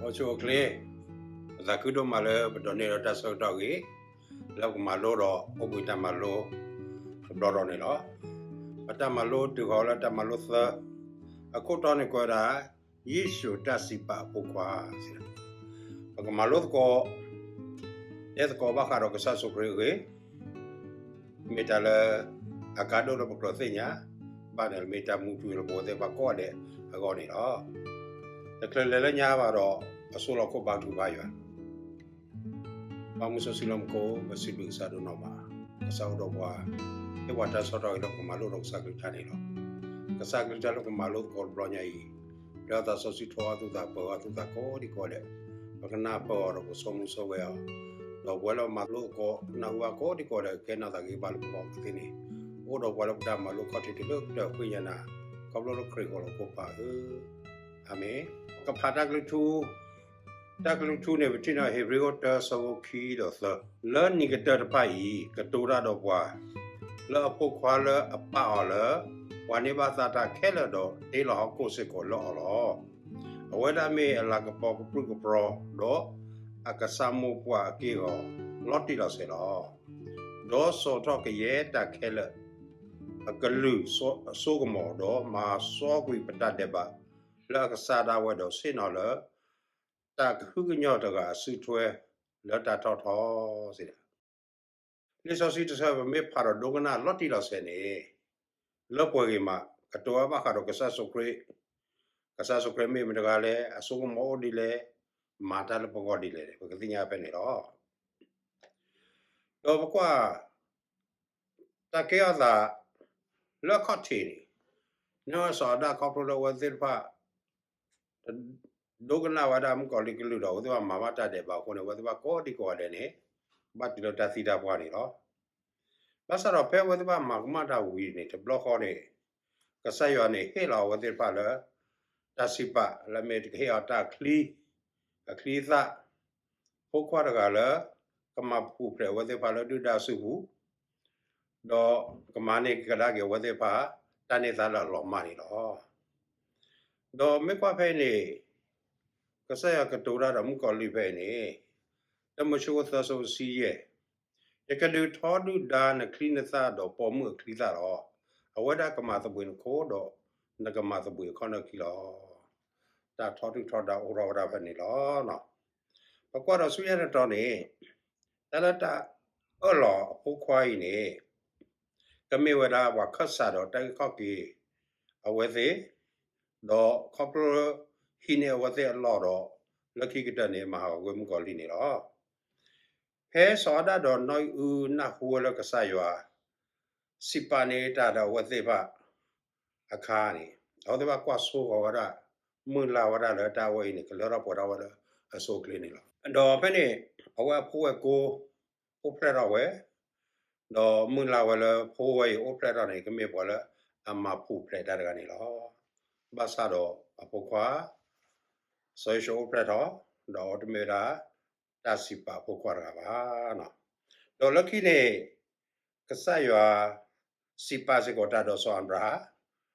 အိၣ်ဆူၣ်အိၣ်ချ့, ပသးခုဒိၣ်မးလၢပဒိးန့ၢ်ဒီးတၢ်ဆၢကတီၢ်အဂ့ၤ, လၢပကမၤလိဒီးအိၣ်ဘှံးတၢ်မၤလိတဘျီဒီးန့ၣ်လီၤ. ပတၢ်မၤလိတုၤဃီၤလၢတၢ်မၤလိသၢ, အခိၣ်တီန့ၣ်ကွဲးဝဲဒၣ် ယ့ၣ်ၡူးတၢ်စံးပာ်အဖိခွါ, ပကမၤလိသကိး တဲသကိးဘၣ်ဃးဒီးကစၢ်ယ့ၣ်ၡူးခရံာ်အဂ့ၢ်, မ့ၢ်တၢ်လၢအကါဒိၣ်လၢပကြၢးသ့ၣ်ညါဘၣ်န့ၣ် မ့ၢ်တၢ်မူထူလၢပဝဲသ့ၣ်တဖၣ်ကိးဂၤဒဲးအဂီၢ်န့ၣ်လီၤ. တချုးလဲၤလၢညါဘၣ်ဒီး ပဆိၣ်လီၤခိၣ်ဘါထုကဖၣ်ယွၤ ပၢ်မုၢ်စီဆှံလၢမူခိၣ်, ပစံးဘျုးကစၢ်ဒိၣ်နီၢ်မး, ကစၢ်အိၣ်ဒီးပှၤ, ဟ့ၣ်ပှၤတၢ်ဆၢကတီၢ်အံၤလၢပကမၤလိဒီးကစၢ်ကလုၢ်ကထါန့ၣ်လီၤ. ကစၢ်ကလုၢ်ကထါလၢပကမၤလိသကိးတဘျီညါအံၤ, လၢအသးစီဆှံထိးအီၤသူၣ်သးပၢၤအီၤသူၣ်သးကိးဒံကိးဒဲး, ပကနၢ်ပၢၢ်အီၤဒီးပကဆိၣ်မူဆိၣ်ဝဲအီၤ, ဒီးပဝဲလၢပမၤလိသကိး နၢ်ဟူအကိးဒံကိးဒဲး ကကဲနီၢ်သးဂ့ၤဘၣ်လၢပဂီၢ်သ့န့ၣ်, အိၣ်ဒီးပှၤလၢပတၢ်မၤလိခီၣ်ထံးတုၤလၢကတၢၢ်ဃ့ညါနၤ, ခီဖျိလၢခရံာ်အဃိလီၤ ကိးပၢ်ဧၢ, အၤမ့ၣ်. ကဖးတၢ်ကလုၢ်ထူ တၢ်ကလုၢ်ထူန့ၣ် ပထံၣ်န့ၢ်ဟ့းဘြံၤ တၢ ဆၢဖိခံဒီးသၢ, လၢနံၤကတၢၢ်တဖၣ်အံၤ ကတိၤတၢ်ဒီးပှၤ, လၢအဖိခွါလၢအပာ်အီၤလၢ ပှၤန့ၢ်ဘၣ်သါတၢ်ခဲလၢာ်ဒီးတ့လီၤဟီၣ်ခိၣ်စ့ၢ်ကီးလၢအီၤလီၤ. အဝဲဒၣ်မ့ၢ်အလၤကပီၤကပြုၢ်ကပြီၤ ဒီးအကစၢ်မိၢ်ပှၢ်အက့ၢ်အဂီၤ လီၤတံၢ်လီၤဆဲးလီၤ. ဒီးစိာ်ထီၣ်ကယဲၢ်တၢ်ခဲလၢာ် အကလုၢ်စိကမီၤ ဒီးမၤစီကွံာ်ပတၢ်ဒဲးဘး လၢအကစၢ်ဒၣ်ဝဲဒီးဆ့ၣ်နီၤလၢ တၢ်ကဟုကညီၢ်တဂၤအစုထွဲလၢတၢ်ထီၣ်ထီစံးဒၣ်. လံာ်စီဆှံတဆၢ ပမ့ၢ်ဖးဒီးဒိကနၣ်လီၤတံၢ်လီၤဆဲးန့ၣ် လၢပှဲၤဂ့ၤမး ကတိၤဝဲဘၣ်ဃးဒီးကစၢ်ယ့ၣ်ၡူးခရံာ်, ကစၢ်ယ့ၣ်ၡူးခရံာ်မ့ၢ်မတၤတဂၤလဲၣ်, အစိကမီၤအိၣ်ဒ်လဲၣ်, မၤတၢ်လၢပဂီၢ်ဒ်လဲၣ်န့ၣ် ပကသ့ၣ်ညါဖဲန့ၣ်လီၤ. ဒီးပကွၢ် တၢ်ကဲထီၣ်သး လၢအခီၣ်ထံးန့ၣ်, နီၢ်စီၤအၤဒၣ်ခီဖျိလၢအဝဲသ့ၣ်တဖၣ် ဒိကနၣ်ဝဲဒၣ်မုၣ်ကီၤလံၢ်ကလုၢ်ဒီး အဝဲသ့ၣ်တဖၣ်မၤဘၣ်တၢ်ဒဲးဘးအဃိန့ၣ် အဝဲသ့ၣ်တဖၣ်ကိးဒံကိးဂၤဒဲးန့ၣ် ဘၣ်တုၤလၢတၢ်သံတၢ်ပှၢ်န့ၣ်လီၤ. ဘၣ်ဆၣ်ဒီးဖဲအဝဲသ့ၣ်တဖၣ်မၤကမၣ်တၢ်ဝံၤန့ၣ် တဘျီဃီန့ၣ် ကစၢ်ယွၤန့ၣ်ဟ့ၣ်လီၤအဝဲသ့ၣ်တဖၣ်လၢ တၢ်စံးပာ်လၢမ့ၢ်ကဟ့ၣ်အီၤတၢ်ချံ အချံအသၣ်, ဖိခွါတဂၤလၢ ကမၤပူၤဖျဲးအဝဲသ့ၣ်တဖၣ်လၢဒုၣ်ဒါအစုပူၤ, ဒီးကမၤန့ၢ်ကဒါက့ၤအဝဲသ့ၣ်တဖၣ် တၢ်န့ၢ်သါလၢအလီၤမၢ်န့ၣ်လီၤ. ဒီးမ့ၢ်ကွၢ်ဖဲအံၤန့ၣ် ကစၢ်ယွၤကတိၤတၢ်ဒီးမုၣ်ကီၤလံၢ်ဖဲအံၤန့ၣ်, တၢမိၤၡ့သၢ ဆၢဖိတဆံယဲၢ်, ယကဒုးထီဒုၣ်ဒါနချံနသၣ်ဒီးပိာ်မုၣ်အချံအသၣ်လီၤ. အဝဲဒၣ်ကမၤသဘှံးနခိၣ်ဒီး နကမၤသဘှံးအခီၣ်နၢၣ်ခံလီၤ. တၢ်ထီဒုၣ်ထီဒါအိၣ်ထီၣ်ဝဲဒၣ်ဖဲန့ၣ်လီၤ. ပကွၢ်ဒီးဆူညါတတီၤန့ၣ်, တၢ်လၢတၢ်အၢၣ်လီၤအဖိခွါအံၤန့ၣ် ကမ့ၢ်ဝဲဒၣ်ပှၤခၢၣ်စးဒီးတၢ်အုၣ်ခီၣ်က့ၤအဝဲသ့ၣ်, ဒီးခီဖျိဟံးန့ၢ်အဝဲသ့ၣ်အလီၢ်ဒီး လၢခံကတၢၢ်န့ၣ် မၤဟးဂီၤကွံာ်မုၣ်ကီၤလံၢ်န့ၣ်လီၤ. ဖဲစီၤအၤဒၣ်ဒီးနီၢ်အံၣ်အုနၢ်ဟူဝဲလၢကစၢ်ယွၤ စံးပာ်န့ၢ်တၢ်ဒီးအဝဲသ့ၣ်တဖၣ်အခါန့ၣ်, အဝဲသ့ၣ်တဖၣ်ကွၢ်ဆိဃီၤဝဲဒၣ်, မုၢ်လၢ်ဝဲဒၣ်လၢတၢ်ဝဲအံၤန့ၣ် ကလၢထီၣ်ပှဲၤထီၣ်ဝဲလၢအဆိအချ့န့ၣ်လီၤ. ဒီးဖဲန့ၣ် အဝဲအဖိဝဲၢ်ကိ အိၣ်ဖျဲၣ်ထီၣ်ဝဲ, ဒီးမုၢ်လၢ်ဝဲလၢဖိဝဲအံၤအိၣ်ဖျဲၣ်ထီၣ်န့ၣ် ကမ့ၢ်ပှၤလၢအမၤပူၤဖျဲးတၢ်တဂၤန့ၣ်လီၤ. ဘၣ်ဆၣ်ဒီးအဖိခွါ စီၤယိၤၡူအိၣ်ဖျဲၣ်ထီၣ်, ဒီးအဝဲတမ့ၢ်ဝဲဒၣ် တၢ်စံးပာ်အဖိခွါတဂၤဘၣ်. ဒီးလၢခံန့ၣ် ကစၢ်ယွၤ စံးပာ်စ့ၢ်ကီးတၢ်ဒီးစီၤအၤဘြၤဟၣ်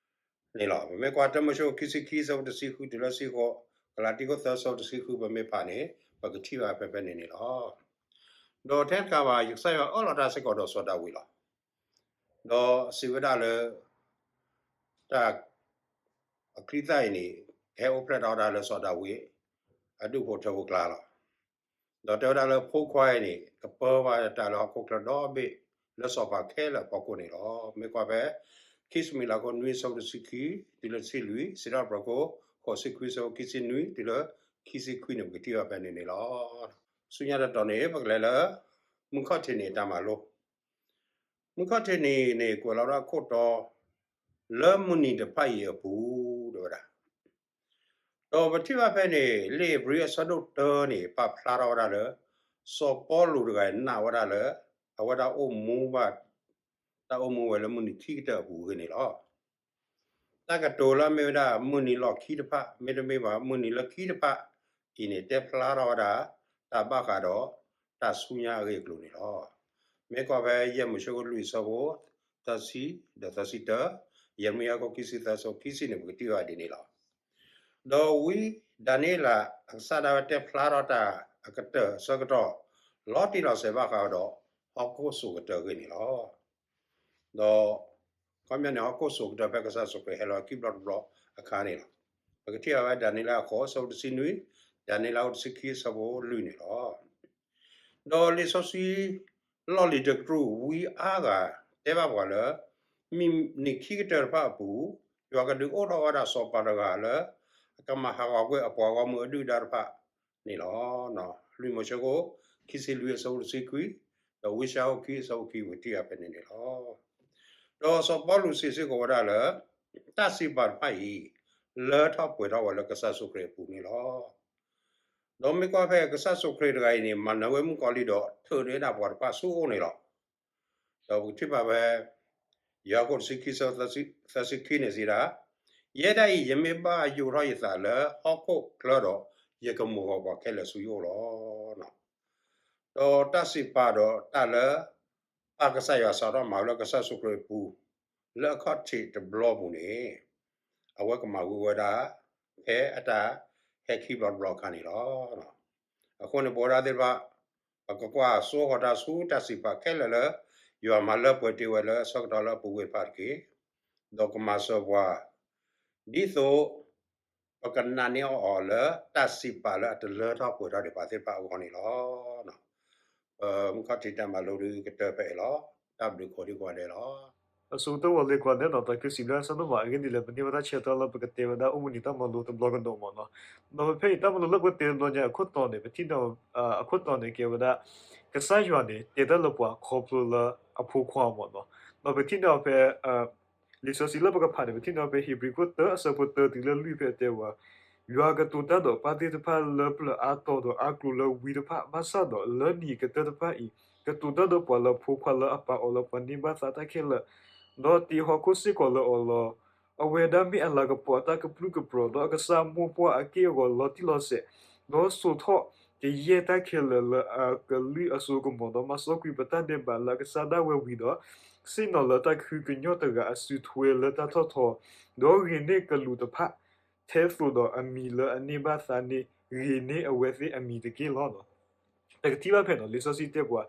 န့ၣ်လီၤ. ပမ့ၢ်ကွၢ်တၢမိၤၡ့ခံဆံခံ ဆၢဖိတဆံဃုတုၤလၢဆံဃိး, ကလၤတံခိၣ်သၢ ဆၢဖိတဆံဃု ပမ့ၢ်ဖးန့ၣ် ပကထံၣ်ဘၣ်ဖဲဖဲန့ၣ်န့ၣ်လီၤ. ဒီးထဲတကးဘၣ် ကစၢ်ယွၤအၢၣ်လီၤတၢ်စ့ၢ်ကီးဒီးစီၤဒၤဝံးလီၤ. ဒီးစံးဝဲဒၣ်လၢ တၢ် အချံသၣ်အံၤန့ၣ် ကဟဲအိၣ်ဖျဲၣ်ထီၣ်ဝဲဒၣ်လၢစီၤဒၤဝံး အဒူၣ်ဖိထၢဖိကျါလီၤ. ဒီးတဲဝဲဒၣ်လၢဖိခွါအံၤန့ၣ် ကပၢဘၣ်တၢ်လၢဟီၣ်ခိၣ်ချၢဒီဘ့ၣ် လၢစီၤပၤခဲလၢာ်အဖီခိၣ်န့ၣ်လီၤ. မ့ၢ်ကွၢ်ဖဲ ခံၡမူၤအ့လး အခိၣ်နွံ ဆၢဖိတဆံခံ တုၤလၢတဆံလွံၢ်, စံးထီၣ်ပတြၢၤခိၣ် ဃိးဆံခွံ ဆၢဖိခံဆံနွံ တုၤလၢခံဆံခွံန့ၣ် ပကထံၣ်ဘၣ်ဖဲန့ၣ်န့ၣ်လီၤ. ဆူညါတတီၤန့ၣ် ပကလဲၤလၢ မုၢ်ခီၣ်ထံးနံၤအတၢ်မၤလိ မုၢ်ခီၣ်ထံးနံၤန့ၣ် ကွဲးလီၤဝဲဒၣ်ခိၣ်တီ လၢမုၢ်နံၤတဖၣ်အံၤအပူၤ တဲဝဲဒၣ်. ဒီးပထံၣ်ဘၣ်ဖဲန့ၣ် လံာ်ဧ့ၤဘြံၤအဆၢဒိၣ်တၢန့ၣ် ပာ်ဖျါထီၣ်ဝဲဒၣ်လၢ စီၤပီလူးတဂၤနာ်ဝဲဒၣ်လၢ အဝဲဒၣ်အိၣ်မူဘၣ် တၢ်အိၣ်မူဝဲလၢမုၢ်နံၤခံကတၢၢ်အပူၤအဂ့ၢ်န့ၣ်လီၤ. တၢ်ကတိၤလၢအမ့ၢ်ဝဲဒၣ်မုၢ်နံၤလီၢ်ခံတဖၣ် မ့တမ့ၢ်ဘၣ် မုၢ်နံၤလၢခံတဖၣ်အံၤန့ၣ် တဲဖျါထီၣ်ဝဲဒၣ် တၢ်ဘၣ်ဃးဒီး တၢ်ဆူညါအဂ့ၢ်အကျိၤန့ၣ်လီၤ. မ့ၢ်ကွၢ်ဖဲယဲၢ်မိၤၡ့အခိၣ်လွံၢ် ဆၢဖိ သၢဆံ ဒီးသၢဆံတၢ, ယဲၢ်မံယၤအခိၣ်ခံဆံသၢ ဆၢဖိခံဆံန့ၣ် ပကထံၣ်ဘၣ်ဒ်န့ၣ်လီၤ. ဒီးဝံ ဒၤနံးယ့လးအကစၢ်ဒၣ်ဝဲတဲဖျါထီၣ်တၢ်အကတၢၢ်အဆၢကတီၢ် လီၤတံၢ်လီၤဆဲးဘၣ်ဃးဒီးဟီၣ်ခိၣ်စိၤကတၢၢ်အဂ့ၢ်န့ၣ်လီၤ. ဒီး ခီပညီန့ၣ် ဟီၣ်ခိၣ်စိၤကတၢၢ်ဖဲကစၢ်ယ့ၣ်ၡူးခရံာ်ဟဲလီၤခံဘျီတဘျီအခါန့ၣ်လီၤ. ပကထံၣ်ဘၣ်ဝဲဒၣ်ဒၤနံးယ့လးအခိၣ်အဆၢဖိတဆံနွံ, ဒၤနံးယ့လးအခိၣ်တဆံခံအဆၢဖိလွံၢ်န့ၣ်လီၤ. ဒီးလံာ်စီဆှံလီၢ်လံၤတကတြူၢ်ဝံအါဂၤတဲဘၣ်ပှၤလၢ မုၢ်နံၤခံကတၢၢ်တဖၣ်အပူၤ ယွၤကဒုးအိၣ်ထီၣ်ဝဲဒၣ်စီၤပၤတဂၤလၢ အကမၤဟးဂီၤကွံာ်အပှၤဂီၢ်မုၢ်အဒုၣ်အဒါတဖၣ်န့ၣ်လီၤ. လွံၢ်မိၤၡ့ခိၣ် ခံဆံလွံၢ်အဆၢဖိတဆံခွံ, ဒီးဝံယၡါယၤခိၣ်ခံအဆၢဖိခံ ပကထံၣ်ဘၣ်ဖဲန့ၣ်န့ၣ်လီၤ. ဒီးစီၤပီလူးစံးစ့ၢ်ကီးဝဲဒၣ်လၢ တၢ်စံးပာ်တဖၣ်အံၤ လၢထီၣ်ပှဲၤထီၣ်ဝဲလၢကစၢ်ယ့ၣ်ၡူးခရံာ်အပူၤန့ၣ်လီၤ. ဒီးမ့ၢ်ကွၢ်ဖဲကစၢ်ယ့ၣ်ၡူးခရံာ်တဂၤအံၤန့ၣ် မၤနၢၤဝဲမုၣ်ကီၤလံၢ်ဒီး ထုးန့ၢ်ဒၣ်ပှၤတဖၣ်ဆူအအိၣ်န့ၣ်လီၤ. ဒီးပကထံၣ်ဘၣ်ဖဲ ယၤကိာ်တဆံခံ သၢဆံခံန့ၣ်စံးဒၣ်, ယဲဒၣ်အံၤ ယမ့ၢ်ဘၣ်ယိးထီၣ်ယသးလၢဟီၣ်ခိၣ်ချၢဒီး ယကမိၢ်ဂီၤပှၤခဲလၢာ်ဆူယအိၣ်လီၤ. ဒီးတၢ်စံးပာ်ဒီးတၢ်လၢ ပၢ်ကစၢ်ယွၤစးထီၣ်မၤဝဲလၢကစၢ်ယ့ၣ်ၡူးခရံာ်အပူၤ လၢအခီၣ်ထံးတဘျီပူၤန့ၣ် အဝဲကမၤဝံၤဝဲဒၣ် ဖဲအတၢ်ဟဲခံဘျီတဘျီအခါန့ၣ်လီၤ. အဃိန့ၣ် ပဝဲဒၣ်သ့ၣ်တဖၣ် ပကကွၢ်စိဃီၤတၢ်ဆူတၢ်စံးပာ်ခဲလၢာ်လၢ ယွၤမၤလၢပှဲၤတ့ၢ်ဝဲလၢဆၢကတီၢ်လၢပူၤကွံာ်တဖၣ်တက့ၢ်. ဒီးကမၤစၢၤပှၤ ဒ်သိး ပကနာ်န့ၢ်အီၤအီၤလၢတၢ်စံးပာ်လၢအတလၢထီၣ်ပှဲၤထီၣ်ဒံးပှၤသ့ၣ်တဖၣ်အဂီၢ်န့ၣ်လီၤ. ပမုၢ်ခီၣ်ထံးတၢ်မၤလိဒုးကတၢၢ်ဖဲအံၤလီၤ. တၢ်ဘျုးကိးဒံကိးဂၤဒဲးလီၤ. အဆိကတၢၢ်ဝဲလံကိးဂၤဒဲးနီၤ တၢ်ခုစံးဘျုးစံးဖှိၣ်ဘၣ်အဂ့ၢ်ဒ်လဲၣ် ပန့ၢ်ဘၣ်တၢ်ဆၢကတီၢ်လၢပကတဲဝဲဒၣ်အိၣ်ဘှံးနံၤတၢ်မၤလိတဘျီကဒီးမ့ၢ်နီၤ. ဒီးဖဲအံၤတၢ်မၤလိလၢပကတဲတဘျီညါအခိၣ်တီန့ၣ် ပထံၣ်န့ၢ် အခိၣ်တီန့ၣ်ကဲဝဲဒၣ် ကစၢ်ယွၤန့ၣ် တဲတၢ်လၢပှၤခီဖျိလၢအဖိခွါမ့ၢ်နီၤ. ဒီးပထံၣ်န့ၢ်ဖဲ လံာ်စီဆှံလၢပကဖးန့ၣ် ပထံၣ်န့ၢ်ဖဲဟ့းဘြံၤခိၣ်တၢအဆၢဖိတၢတုၤလၢလွံၢ်ဖဲအတဲဝဲ ယွၤကတိၤတၢ်ဒီးပၢ်သ့ၣ်တဖၣ်လၢပျၢၤအါတီၤဒီးအါကျိၤလၢဝံတဖၣ် ဘၣ်ဆၣ်ဒီးလၢနံၣ်ကတၢၢ်တဖၣ်အံၤ ကတိၤတၢ်ဒီးပှၤလၢအဖိခွါလၢအပာ်အီၤလၢပှၤန့ၢ်ဘၣ်သါတၢ်ခဲလၢာ်, ဒီးတ့ဟီၣ်ခိၣ်စ့ၢ်ကီးလၢအီၤလီၤ. အဝဲဒၣ်မ့ၢ်အလၤကပီၤအတၢ်ကပြုၢ်ကပြီၤ ဒီးအကစၢ်မိၢ်ပှၢ်အက့ၢ်အဂီၤလီၤတံၢ်လီၤဆဲး, ဒီးစိာ်ထီၣ်ကယဲၢ်တၢ်ခဲလၢာ်လၢအကလုၢ်အစိကမီၤ ဒီးမၤစီကွံာ်ပတၢ်ဒဲးဘးလၢအကစၢ်ဒၣ်ဝဲဝံၤဒီး ဆ့ၣ်နီၤလၢတၢ်ခုကညီၤတဂၤအစုထွဲလၢတၢ်ထီၣ်ထီ, ဒီးဂ့ၤန့ၢ်ကလူးတဖၣ် ထဲသိးဒီးအမံၤလၢအန့ၢ်ဘၣ်သါန့ၣ် ဂ့ၤန့ၢ်အဝဲသ့ၣ်အမံၤတက့ၢ်လီၤ. ပကထံၣ်ဘၣ်ဖဲနီၤ လံာ်စီဆှံတဲပှၤ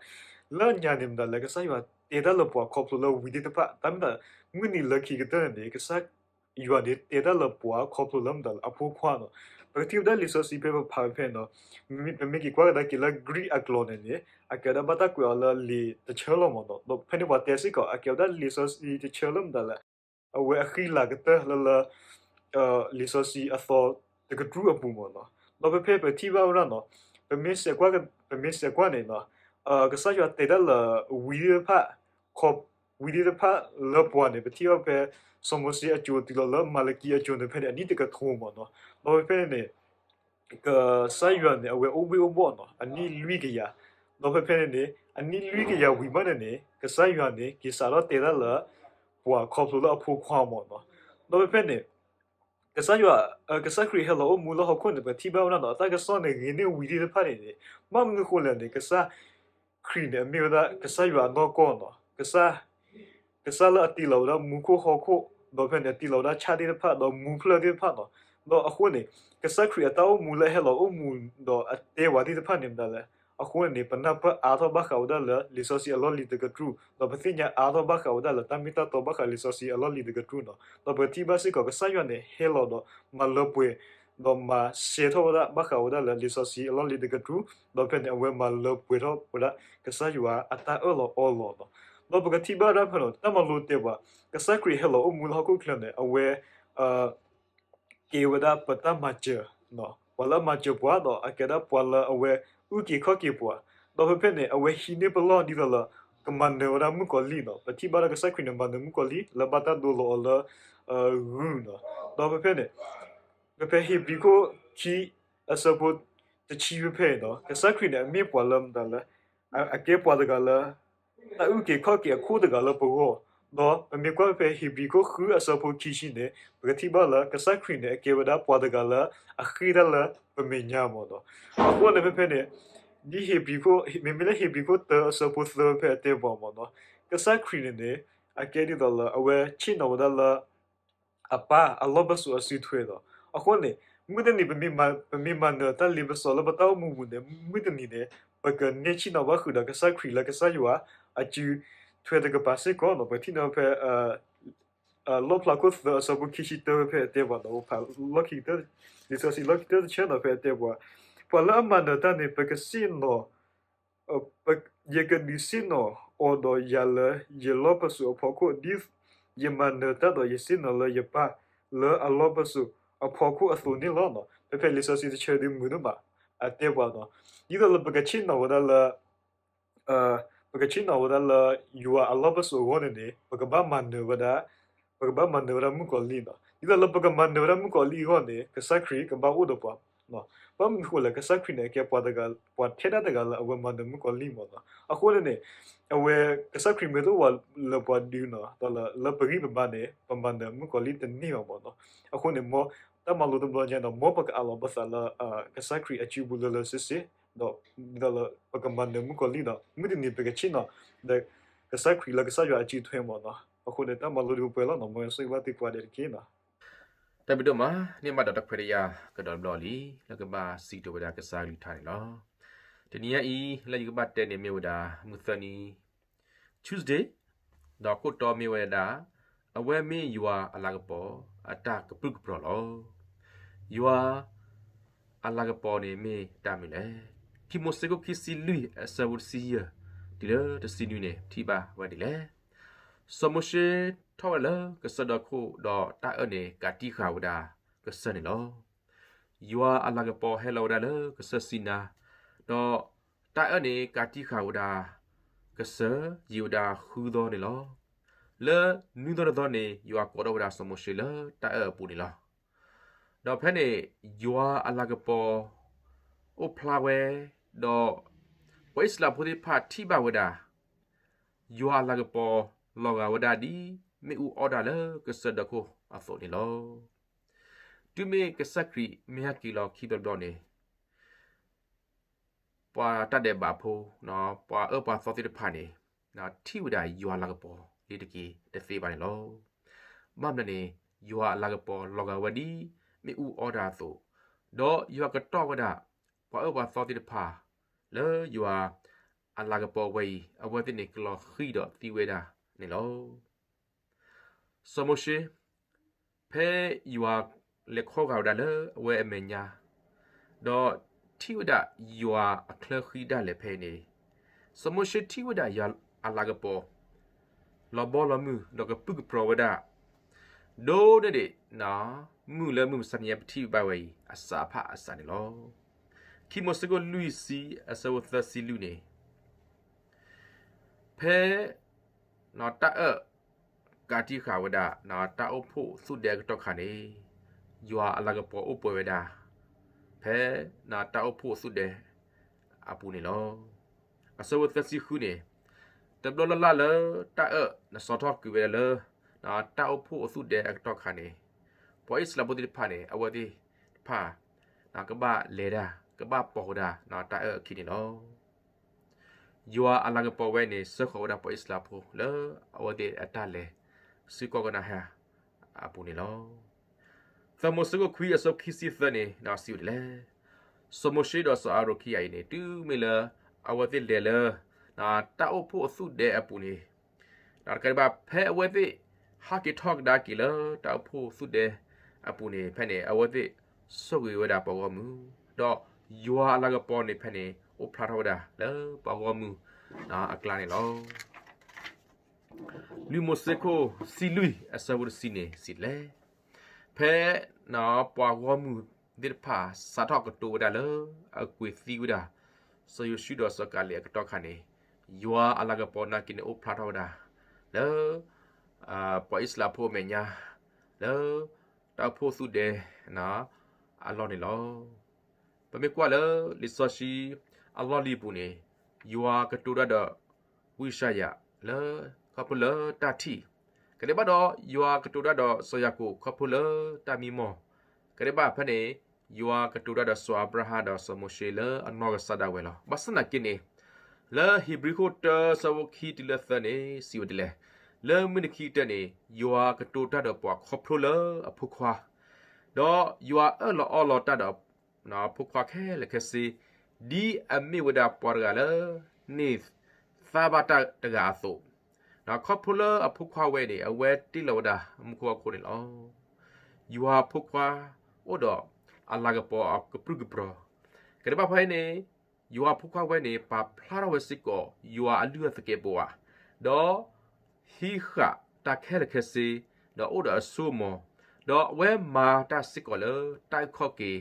လၢညါန့ၣ်မတၤလဲၣ် ကစၢ်ယွၤတဲတၢ်လၢပှၤခီဖျိလၢဝံၤသ့ၣ်တဖၣ် တၢ်မ့ၢ်တၢ် မုၢ်နံၤလၢခံကတၢၢ်န့ၣ်န့ၣ် ကစၢ်ယွၤန့ၣ်တဲတၢ်လၢပှၤခီဖျိလၢမတၤလဲၣ် အဖိခွါနီၤ. ပကထံၣ်ဝဲဒၣ်လံာ်စီဆှံဖဲပဖးဖဲနီၤ ပမ့ၢ်က့ၤကွၢ်ကဒါက့ၤလၢ Greek အကျိာ်န့ၣ်န့ၣ် အကဲဝဲဒၣ်ဘၣ်တၢ်ကွဲးအီၤလၢလံာ်တဆၢလီၤမ့ၢ်နီၤ. ဒီးဖဲန့ၣ်ပှၤတဲစ့ၢ်ကီး အကဲဝဲဒၣ်လံာ်စီဆှံတဆၢလၢမတၤလဲၣ် အဝဲအဃံလၤကတၢၢ်လၢလၢ လံာ်စီဆှံအသီတကတြူၢ်အပူၤမ့ၢ်နီၤ. ဒီးဖဲဖဲပထံၣ်ဘၣ်ဝဲဒၣ်နီၤ ပမ့ၢ်စဲးကွၢ် ပမ့ၢ်စဲးကွၢ်န့ၣ်နီၤ ကစၢ်ယွၤတဲတၢ်လၢဝံၤသ့ၣ်တဖၣ် ခီ ဝံၤသ့ၣ်တဖၣ်လၢပှၤန့ၣ် ပထံၣ်ဘၣ်ဖဲ စီၤမိၤၡ့အစိၤတုၤလီၤလၢမၤလကံအစိၤန့ၣ် ဖဲန့ၣ် အနံၣ်တကထိမ့ၢ်နီၤ. ဒီးဖဲဖဲန့ၣ်န့ၣ် ကစၢ်ယွၤန့ၣ် အဝဲအိၣ်ဘှ့ၣ်အိၣ်ဘှီၣ်နီၤ အနံၣ်လွံၢ်ကယၤ, ဒီးဖဲဖဲန့ၣ်န့ၣ် အနံၣ်လွံၢ်ကယၤဝံၤမးန့ၣ်န့ၣ် ကစၢ်ယွၤန့ၣ် က့ၤစးထီၣ်တဲတၢ်လၢ ပှၤခီဖျိလၢအဖိခွါမ့ၢ်နီၤ. ဒီးဖဲဖဲန့ၣ် ကစၢ်ယွၤ ကစၢ်ခရံာ်ဟဲလီၤအိၣ်မူလၢဟီၣ်ခိၣ်န့ၣ် ပထံၣ်ဘၣ်ဝဲဒၣ်နီၤ တၢ်ကစီၣ်န့ၣ်ဂ့ၤန့ၢ်ဝံၤသ့ၣ်တဖၣ်န့ၣ်န့ၣ် ဘၣ်မနုၤဃိလဲၣ်န့ၣ် ကစၢ်ခရံာ်န့ၣ် အမ့ၢ်ဝဲဒၣ်ကစၢ်ယွၤအနီၢ်ကီၢ်နီၤ ကစၢ် ကစၢ်လၢအတ့လီၤဝဲဒၣ်မူခိၣ်ဟီၣ်ခိၣ် ဒီးဖဲန့ၣ် အတ့လီၤဝဲဒၣ်ဆၣ်သ့ၣ်တဖၣ် ဒီးမူဖျၢၣ်သ့ၣ်တဖၣ်နီၤ. ဒီးအဃိန့ၣ် ကစၢ်ခရံာ်အတၢ်အိၣ်မူလၢဟဲလီၤအိၣ်မူဒီးအတဲဝဲသ့ၣ်တဖၣ်န့ၣ်မတၤလဲၣ်. အဃိန့ၣ်န့ၣ် ပနၢ်ပၢၢ်အါထီၣ်ဘၣ်ဃးဝဲဒၣ်လၢလံာ်စီဆှံအလီၢ်လံၤတကတြူၢ် ဒီးပသ့ၣ်ညါအါထီၣ်ဘၣ်ဃးဝဲဒၣ်လၢတၢ်မ့ၢ်တၢ်တီဘၣ်ဃးလံာ်စီဆှံအလီၢ်လံၤတကတြူၢ်နီၤ. ဒီးပထံၣ်ဘၣ်စ့ၢ်ကီး ကစၢ်ယွၤန့ၣ် ဟဲလီၤဒီးမၤလၢပှဲၤ ဒီးမၤရှဲထီၣ်ဝဲဒၣ်ဘၣ်ဃးဝဲဒၣ်လၢလံာ်စီဆှံအလီၢ်လံၤတကတြူၢ် ဒီးဖဲန့ၣ် အဝဲမၤလၢပှဲၤထီၣ်ဝဲဒၣ် ကစၢ်ယွၤအတၢ်အၢၣ်လီၤအီလီၤနီၤ. ဒီးပကထံၣ်ဘၣ်ဒၣ်ဖဲနီၤ တၢ်မၤလိတဲပှၤ ကစၢ်ခရံာ်ဟဲလီၤအိၣ်မူလၢဟီၣ်ခိၣ်ချၢန့ၣ် အဝဲ ကဲဝဲဒၣ်ပတၢ်မၤစၢၤ, ပှၤလၢအမၤစၢၤပှၤ ဒီးအကဲဒၣ်ပှၤလၢအဝဲအုၣ်က့ၤခီၣ်က့ၤပှၤ, ဒီးဖဲဖဲန့ၣ် အဝဲဟံးန့ၢ်ပလီၢ်ဒ်သိးလၢ ကမၤနၢၤဝဲဒၣ်မုၣ်ကီၤလံၢ်နီၤ. ပထံၣ်ဘၣ်လၢကစၢ်ခရံာ်န့ၣ် မၤနၢၤမုၣ်ကီၤလံၢ် လၢဘၣ်တၢ်ဒိလီၤအီၤလၢ ဂုၢ်နီၤ. ဒီးဖဲဖဲန့ၣ် ဖဲဟ့းဘြံၤခိၣ်ခံ အဆၢဖိတဆံဖဲဖဲအံၤနီၤ ကစၢ်ခရံာ်န့ၣ် အမ့ၢ်ပှၤလၢမတၤလဲၣ်, အကဲပှၤတဂၤလၢ တၢ်အုၣ်က့ၤခီၣ်က့ၤအခိၣ်တဂၤလၢပဂီၢ်, ဒီးပမ့ၢ်ကွၢ်ဖဲဟ့းဘြံၤခိၣ်ဃုအဆၢဖိခံဆံန့ၣ် ပကထံၣ်ဘၣ်လၢကစၢ်ခရံာ်န့ၣ် အကဲဝဲဒၣ်ပှၤတဂၤလၢအဃ့ၢ်တၢ်လၢပမဲာ်ညါမ့ၢ်နီၤ. အဃိန့ၣ်ဖဲဖဲန့ၣ် ဒ်ဟ့းဘြံၤခိၣ် မ့မ့ၢ်လၢဟ့းဘြံၤခိၣ်တၢအဆၢဖိသၢဖဲအတဲပှၤမ့ၢ်နီၤ, ကစၢ်ခရံာ်န့ၣ်န့ၣ် အကဲဒ်သိးလၢအဝဲဆ့ၣ်နီၤဝဲဒၣ်လၢ အပၢ်အလီၢ်ဘၢၣ်စၢၤအစုထွဲဒီး အဃိန့ၣ် မုၢ်တနံၤ ပမ့ၢ်မၤနၢၤတၢ်လ့ပစီလၢပတၢ်အိၣ်မူပူၤန့ၣ် မုၢ်တနံၤန့ၣ် ပကန့ၢ်ဆ့ၣ်နီၤဘၣ်ဃုာ်ဒီးကစၢ်ခရံာ်လၢကစၢ်ယွၤအစုထွဲတကပၤစ့ၢ်ကီးနီၤ. ပထံၣ်န့ၢ်ဖဲ လီၣ်ဖျါခိၣ်သၢအဆၢဖိခံဆံတၢ ဖဲအတဲပှၤနီၤ, ဖးလံာ်စီဆှံလီၢ်ခံကတၢၢ်တဆၢနီၤ ဖဲအတဲပှၤ, ပှၤလၢအမၤနၢၤတၢ်န့ၣ် ပကဆ့ၣ်နီၤ ယကဒုးဆ့ၣ်နီၤအီၤဒီးယၤလၢယလီၢ်ပစိာ်အဖီခိၣ် ဒ်ယမၤနၢၤတၢ်ဒီးယစ့ၣ်နီၤလၢယပၢ်လၢအလီၢ်ပစိာ်အဖီခိၣ်အသိးန့ၣ်လီၤ. ဖဲဖဲလံာ်စီဆှံတဆၢဒုးမုာ်ဒိၣ်မး အတဲပှၤနီၤ, ဒ်သိးလၢပကဆ့ၣ်နီၤဝဲဒၣ်လၢ ပကဆ့ၣ်နီၤဝဲဒၣ်လၢယွၤအလီၢ်ပစိာ်အဂီၢ်န့ၣ်န့ၣ် ပကဘၣ်မၤနၢၤဝဲဒၣ်, ပကဘၣ်မၤနၢၤဝဲဒၣ်မုၣ်ကီၤလံၢ်နီၤ. ဒ်သိးလၢပကမၤနၢၤဝဲဒၣ်မုၣ်ကီၤလံၢ်အဂီၢ်န့ၣ် ကစၢ်ခရံာ်ကဘၣ်အိၣ်ဒီးပှၤ, ဘၣ်မနုၤဃိလဲၣ် ကစၢ်ခရံာ်န့ၣ် အကဲပှၤတဂၤ, ပှၤထဲဒၣ်တဂၤလၢအဝဲမၤနၢၤမုၣ်ကီၤလံၢ်မ့ၢ်နီၤ. အဃိန့ၣ်န့ၣ် အဝဲကစၢ်ခရံာ်မ့ၢ်တအိၣ်ဝဲလၢပှၤဒုနီၤ ဒီးလၢပဂံၢ်ပဘါန့ၣ် ပမၤနၢၤမုၣ်ကီၤလံၢ်တန့ၢ်ဘၣ်မ့ၢ်နီၤ. အဃိန့ၣ် မ်တၢ်မၤလိတဘျီညါနီၤ မ်ပကအးလီၤပသးလၢ ကစၢ်ခရံာ်အစုပူၤလၢလၢဆ့ဆ့ ဒီးဒ်သိးလၢပကမၤနၢၤမုၣ်ကီၤလံၢ်ဒီး မုၢ်တနံၤပကဆ့ၣ်နီၤ ဒီးကစၢ်ခရံာ်လၢကစၢ်ယွၤအစုထွဲမ့ၢ်နီၤ. အဃိန့ၣ် တၢ်မၤလိဒုးပှဲၤလီၤနီၤ မ်ဆိၣ်ဂ့ၤဘၣ်သုကိးဂၤဒဲးတက့ၢ်နီၤ. တၢ်ဘျုးဒိၣ်မး, န့ၢ်ဘၣ်ဒီးတၢ်ခွဲးတၢ်ယာ်ကဒီးတဘျီလံ လၢကဘၣ်စံးကတိၤဝဲဒၣ်ကစၢ်ကလုၢ်ကထါန့ၣ်လီၤ. တနံၤညါအံၤ လၢယကဘၣ်တဲန့ၣ်မ့ၢ်ဝဲဒၣ် မုၢ်သၢနံၤ Tuesday, ဒီးခိၣ်တီမ့ၢ်ဝဲဒၣ် အဝဲမ့ၢ်ယွၤအလၤကပီၤအတၢ်ကပြုၢ်ကပြီၤလီၤ. ယွၤအလၤကပီၤန့ၣ်မ့ၢ်တၢ်မနုၤလဲၣ်. ခံမိၤၡ့ခိၣ်ခံဆံလွံၢ်အဆၢဖိတဆံယဲၢ် တုၤလၢတဆံနွံန့ၣ် ထံၣ်ဘၣ်ဝဲဒ်လဲၣ်. စီၤမိၤၡ့ထီၣ်ဝဲဒၣ်လၢကစၢၢ်ဒီခိၣ်ဒီးတၢ်အၢၣ်န့ၣ်ကးတံာ်ဃာ်ဝဲဒၣ်ကစၢၢ်န့ၣ်လီၤ. ယွၤအလၤကပီၤဟဲလီၤဝဲဒၣ်လၢကစၢၢ်စံနါ, ဒီးတၢ်အၢၣ်န့ၣ်ကးတံာ်ဃာ်ဝဲဒၣ်ကစၢၢ် ယံာ်ဝဲဒၣ်ဃုသီန့ၣ်လီၤ. လၢနွံသီတသီန့ၣ် ယွၤကိးထီၣ်ဝဲဒၣ်စီၤမိၤၡ့လၢတၢ်အၢၣ်အပူၤန့ၣ်လီၤ. ဒီးဖဲန့ၣ် ယွၤအလၤကပီၤအိၣ်ဖျါဝဲ, ဒီးပှၤအံၣ်စရ့လးဖိသ့ၣ်တဖၣ်ထံၣ်ဘၣ်ဝဲဒၣ် ယွၤအလၤကပီၤလီၤဂာ်ဝဲဒၣ်ဒ်မ့ၣ်အူအီၣ်တၢ်လၢကစၢၢ်ဒီခိၣ်အသိးန့ၣ်လီၤ. တုၤမ့ၢ်ကစၢ်ခရံာ်မ့ၢ်ဟဲက့ၤလီၤခံဘျီတဘျီန့ၣ် ပှၤတၢ်ဒဲးဘးဖိ, ပှၤအၢပှၤသီသ့ၣ်တဖၣ်န့ၣ် ထံၣ်ဝဲဒၣ်ယွၤအလၤကပီၤလံတက့ၢ်တသ့ဘၣ်န့ၣ်လီၤ. ဘၣ်မနုၤန့ၣ် ယွၤအလၤကပီၤလီၤဂာ်ဝဲဒ်မ့ၣ်အူအီၣ်တၢ်အသိး, ဒီးယွၤကတီၢ်ဝဲဒၣ် ပှၤအၢပှၤသီသ့ၣ်တဖၣ် လၢယွၤအလၤကပီၤဝဲအံၤ အဝဲသ့ၣ်န့ၣ်ကလီၤဃံၤဒီးသံဝဲဒၣ်န့ၣ်လီၤ. စီၤမိၤၡ့ ဖဲယွၤလဲၤခီဂာ်ဝဲဒၣ်လၢအဝဲအမဲာ်ညါ, ဒီးထံၣ်ဝဲဒၣ်ယွၤအချၢဃံဒၣ်လဲာ်ဖဲအံၤန့ၣ်, စီၤမိၤၡ့ထံၣ်ဝဲဒၣ်ယွၤအလၤကပီၤ လီၤဘီလီၤမုၢ် ဒီးကပြုၢ်ကပြီၤဝဲဒၣ် ဒိၣ်န့ၢ်ဒံး မုၢ်လၢမုၢ်မဆါတနံၤညါပထံၣ်ဘၣ်ဝဲအံၤ အစးဖးအစးန့ၣ်လီၤ. ခံမိၤၡ့ခိၣ်လွံၢ်ဆံအဆၢဖိသၢဆံလွံၢ်န့ၣ် ဖဲ တၢ်အၢၣ်ကးတံာ်ဃာ်ဝဲဒၣ် တၢ်အိၣ်ဖှိၣ်သူၣ်ဒဲအကတီၢ်ခါန့ၣ်, ယွၤအလၤကပီၤအိၣ်ပှဲၤဝဲဒၣ် ဖဲ တၢ်အိၣ်ဖှိၣ်သူၣ်ဒဲအပူၤန့ၣ်လီၤ. အဆၢဖိသၢဆံဃုန့ၣ်, တဘျီလၢ်လၢ်လၢတၢ်အၢၣ်နစီထီၣ်ကွံာ်ဝဲဒၣ်လၢ တၢ်အိၣ်ဖှိၣ်အသူၣ်ဒဲအကတီၢ်ခါန့ၣ်, ပှၤအံၣ်စရ့လးဖိသ့ၣ်တဖၣ်န့ၣ် အဝဲသ့ၣ်တဖၣ် ကဘၣ်လဲၤဒၣ် ကဘၣ်ပိာ်ဝဲဒၣ် တၢ်အၢၣ်အခံန့ၣ်လီၤ. ယွၤအလၤကပီၤဝဲန့ၣ် စၢဃီၤဝဲဒၣ်ပှၤအံၣ်စရ့လးဖိလၢအဝဲသ့ၣ်အတၢ်လဲၤဆူကီၢ်ကနၤအၣ်အပူၤန့ၣ်လီၤ. သၢမိၤၡ့ခိၣ်ခွံအဆၢခံဆံသၢန့ၣ် စံးဝဲဒ်လဲၣ်, စီၤမိၤၡ့ဒီးစီၤအၤရိၣ်ခံဂၤအံၤန့ၣ် တုၤမ့ၢ်လၢအဝဲသ့ၣ်လဲၤလၢ တၢ်အိၣ်ဖှိၣ်အသူၣ်ဒဲအပူၤန့ၣ်, တကးဒံးဘၣ် ဖဲအဝဲသ့ၣ်ဟးက့ၤထီၣ်ကဒါက့ၤလၢတၢ်အိၣ်ဖှိၣ်သူၣ်ဒဲအပူၤန့ၣ် ဖဲန့ၣ် အဝဲသ့ၣ်ဆိၣ်ဂ့ၤဝဲဒၣ်ပှၤဂီၢ်မုၢ်, ဒီးယွၤအလၤကပီၤန့ၣ်ဖဲန့ၣ် အိၣ်ဖျါထီၣ်ဝဲဒၣ်လၢပှၤဂီၢ်မုၢ်အကျါန့ၣ်လီၤ. လွံၢ်မိၤၡ့ခိၣ်ဆံလွံၢ်အဆၢဖိတဆံန့ၣ် စံးလဲၣ်, ဖဲ ပှၤဂီၢ်မုၢ်သ့ၣ်တဖၣ်စးထီၣ်ကတိၤဝဲဒၣ်လၢ အကွံာ်သံဝဲဒၣ် စီၤယိၤၡူဒီးစီၤကၤလ့းအကတီၢ်ခါန့ၣ်, ယွၤအလၤကပီၤနာ်က့န့ၣ်အိၣ်ဖျါထီၣ်ဝဲဒၣ် လၢ ပှၤအံၣ်စရ့လးဖိအမဲာ်ညါ လၢ တၢ်အိၣ်ဖှိၣ်သူၣ်ဒဲ အလီၢ်န့ၣ်လီၤ. ပမ့ၢ်ကွၢ်လၢလံာ်စီဆှံအလီၢ်လံၤအပူၤန့ၣ်, ယွၤကတိၤတၢ်ဒီး ဝံယၡါယၤ လၢ ခီဖျိလၢတၢ်ထံၣ်, ကဒဲးဘၣ်ဒီး ယွၤကတိၤတၢ်ဒီးစီၤယၤကိာ်ခီဖျိလၢတၢ်မံမီၢ်, ကဒဲးဘၣ်ဖဲန့ၣ် ယွၤကတိၤတၢ်ဒီးစီၤအၤဘြၤဟၣ်ဒီးစီၤမိၤၡ့လၢအနီၢ်ကစၢ်ဒၣ်ဝဲလီၤ. ဘၣ်ဆၣ်သနာ်က့န့ၣ် လၢဧ့ၤဘြံၤခိၣ်တၢဆၢဖိခံတုၤလၢသၢန့ၣ် စံးဝဲဒ်လဲၣ်, လၢမုၢ်နံၤခံကတၢၢ်န့ၣ် ယွၤကတိၤတၢ်ဒီးပှၤခီဖျိလၢအဖိခွါ ဒီးယွၤအၢၣ်လီၤအီလီၤတၢ်ဒီး ဖိခွါခဲလၢာ်ခဲဆ့, ဒ်အမ့ၢ်ဝဲဒၣ်ပှၤတဂၤလၢ န့ၢ်သါဘၣ်တၢ်တဂၤအသိး, ခီဖျိလၢအဖိခွါဝဲန့ၣ် အဝဲတ့လီၤဝဲဒၣ်မူခိၣ်ဟီၣ်ခိၣ်န့ၣ်လီၤ. ယွၤအဖိခွါအိၣ်ဒီးအလၤကပီၤအကပြုၢ်ကပြီၤ, ကဲဒ်ဘၣ်ဖဲအံၤန့ၣ် ယွၤအဖိခွါဝဲန့ၣ် ပာ်ဖျါထီၣ်ဝဲစ့ၢ်ကီး ယွၤအလုၢ်အသကဲးပဝး, ဒီး ဟံးဃာ်တၢ်ခဲလၢာ်ခဲဆ့, ဒီးအိၣ်ဒီးအစိအမီၤ, ဒီးအဝဲမၤတၢ်စ့ၢ်ကီးလၢတၢ်အုၣ်ခီၣ်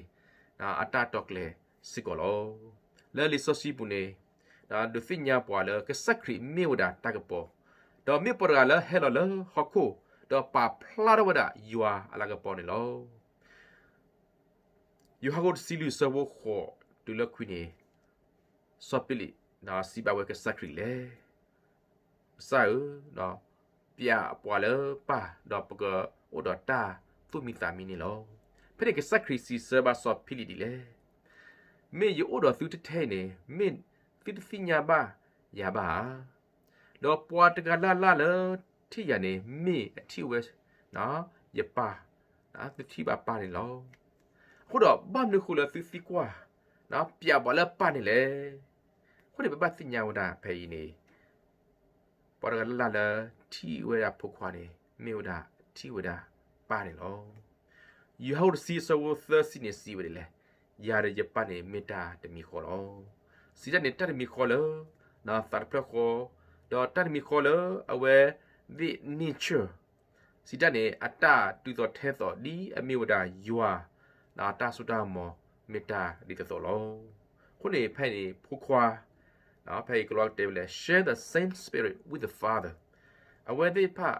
က့ၤ အတၢ်တီာ်ကျဲၤစ့ၢ်ကီးလီၤ. လၢလံာ်စီဆှံပူၤန့ၣ် ဒုးသ့ၣ်ညါပှၤလၢကစၢ်ခရံာ်မ့ၢ်ဝဲဒၣ်တၢ်ကပီၤ, ဒီးမ့ၢ်ပှၤတဂၤလၢဟဲလီၤလၢဟီၣ်ခိၣ်, ဒီးပာ်ဖျါထီၣ်ဝဲဒၣ်ယွၤအလၤကပီၤန့ၣ်လီၤ. ယိၤဟၣ်ခိၣ်တဆံလွံၢ်ဆၢဖိဃိးတုၤလၢခွံန့ၣ်, စီၤဖံလံးစံးဘၣ်ဝဲကစၢ်ခရံာ်လဲၣ်, ကစၢ်ဧၢ, ပျးပှၤလၢပၢ်, ဒီးပကအိၣ်ဒီးတၢ်သူၣ်မံသးမံန့ၣ်လီၤ. ဖဲန့ၣ်ကစၢ်ခရံာ်စံးဆၢဘၣ်စီၤဖံလံးဒ်လဲၣ်, မ့ၢ်ယအိၣ်ဒီးသုတထဲအံၤန့ၣ် မ့ၢ်သုတသ့ၣ်ညါဘၣ်ယၤဘၣ်ဧါ. ဒီးပှၤတဂၤလၢ်လၢ်လၢထံၣ်ယၤန့ၣ် မ့ၢ်အထံၣ်ဝဲယပၢ်, သုထံၣ်ဘၣ်ပၢ်န့ၣ်လီၤ. အဃိဒီးဘၣ်မနုၤဃိလၢသုသံကွၢ် ပျးပှၤလၢပၢ်န့ၣ်လဲၣ်. အဃိန့ၣ် ပဘၣ်သ့ၣ်ညါဝဲဒၣ်ဖဲအံၤန့ၣ် ပှၤတဂၤလၢ်လၢ်လၢထံၣ်ဝဲဒၣ်ဖိခွါန့ၣ် မ့ၢ်ဝဲဒၣ်ထံၣ်ဝဲဒၣ်ပၢ်န့ၣ်လီၤ. ယိၤဟၣ်တဆံအဆၢဖိသၢဆံန့ၣ်စံးဝဲဒ်လဲၣ်, ယၤဒီးယပၢ်န့ၣ်မ့ၢ်တၢ်တမံၤဃီလီၤ. စံးတၢ်န့ၣ် တၢ်တမံၤဃီလၢ သးတဖျၢၣ်ဃီ, ဒီးတၢ်တမံၤဃီလၢအဝဲသ့ၣ် nature စံးတၢ်န့ၣ် အတၢ်တုၤသိးထဲသိးဒ်အမ့ၢ်ဝဲဒၣ်ယွၤ တၢ်စိတၢ်ကမီၤမ့ၢ်တၢ်ဒ်သိးသိးလီၤ. အဃိန့ၣ် ဖဲအံၤန့ၣ် ဖိခွါ ဖဲအံၤကလီကတဲဝဲလၢ share the same spirit with the Father အဝဲသ့ၣ်တဖၣ်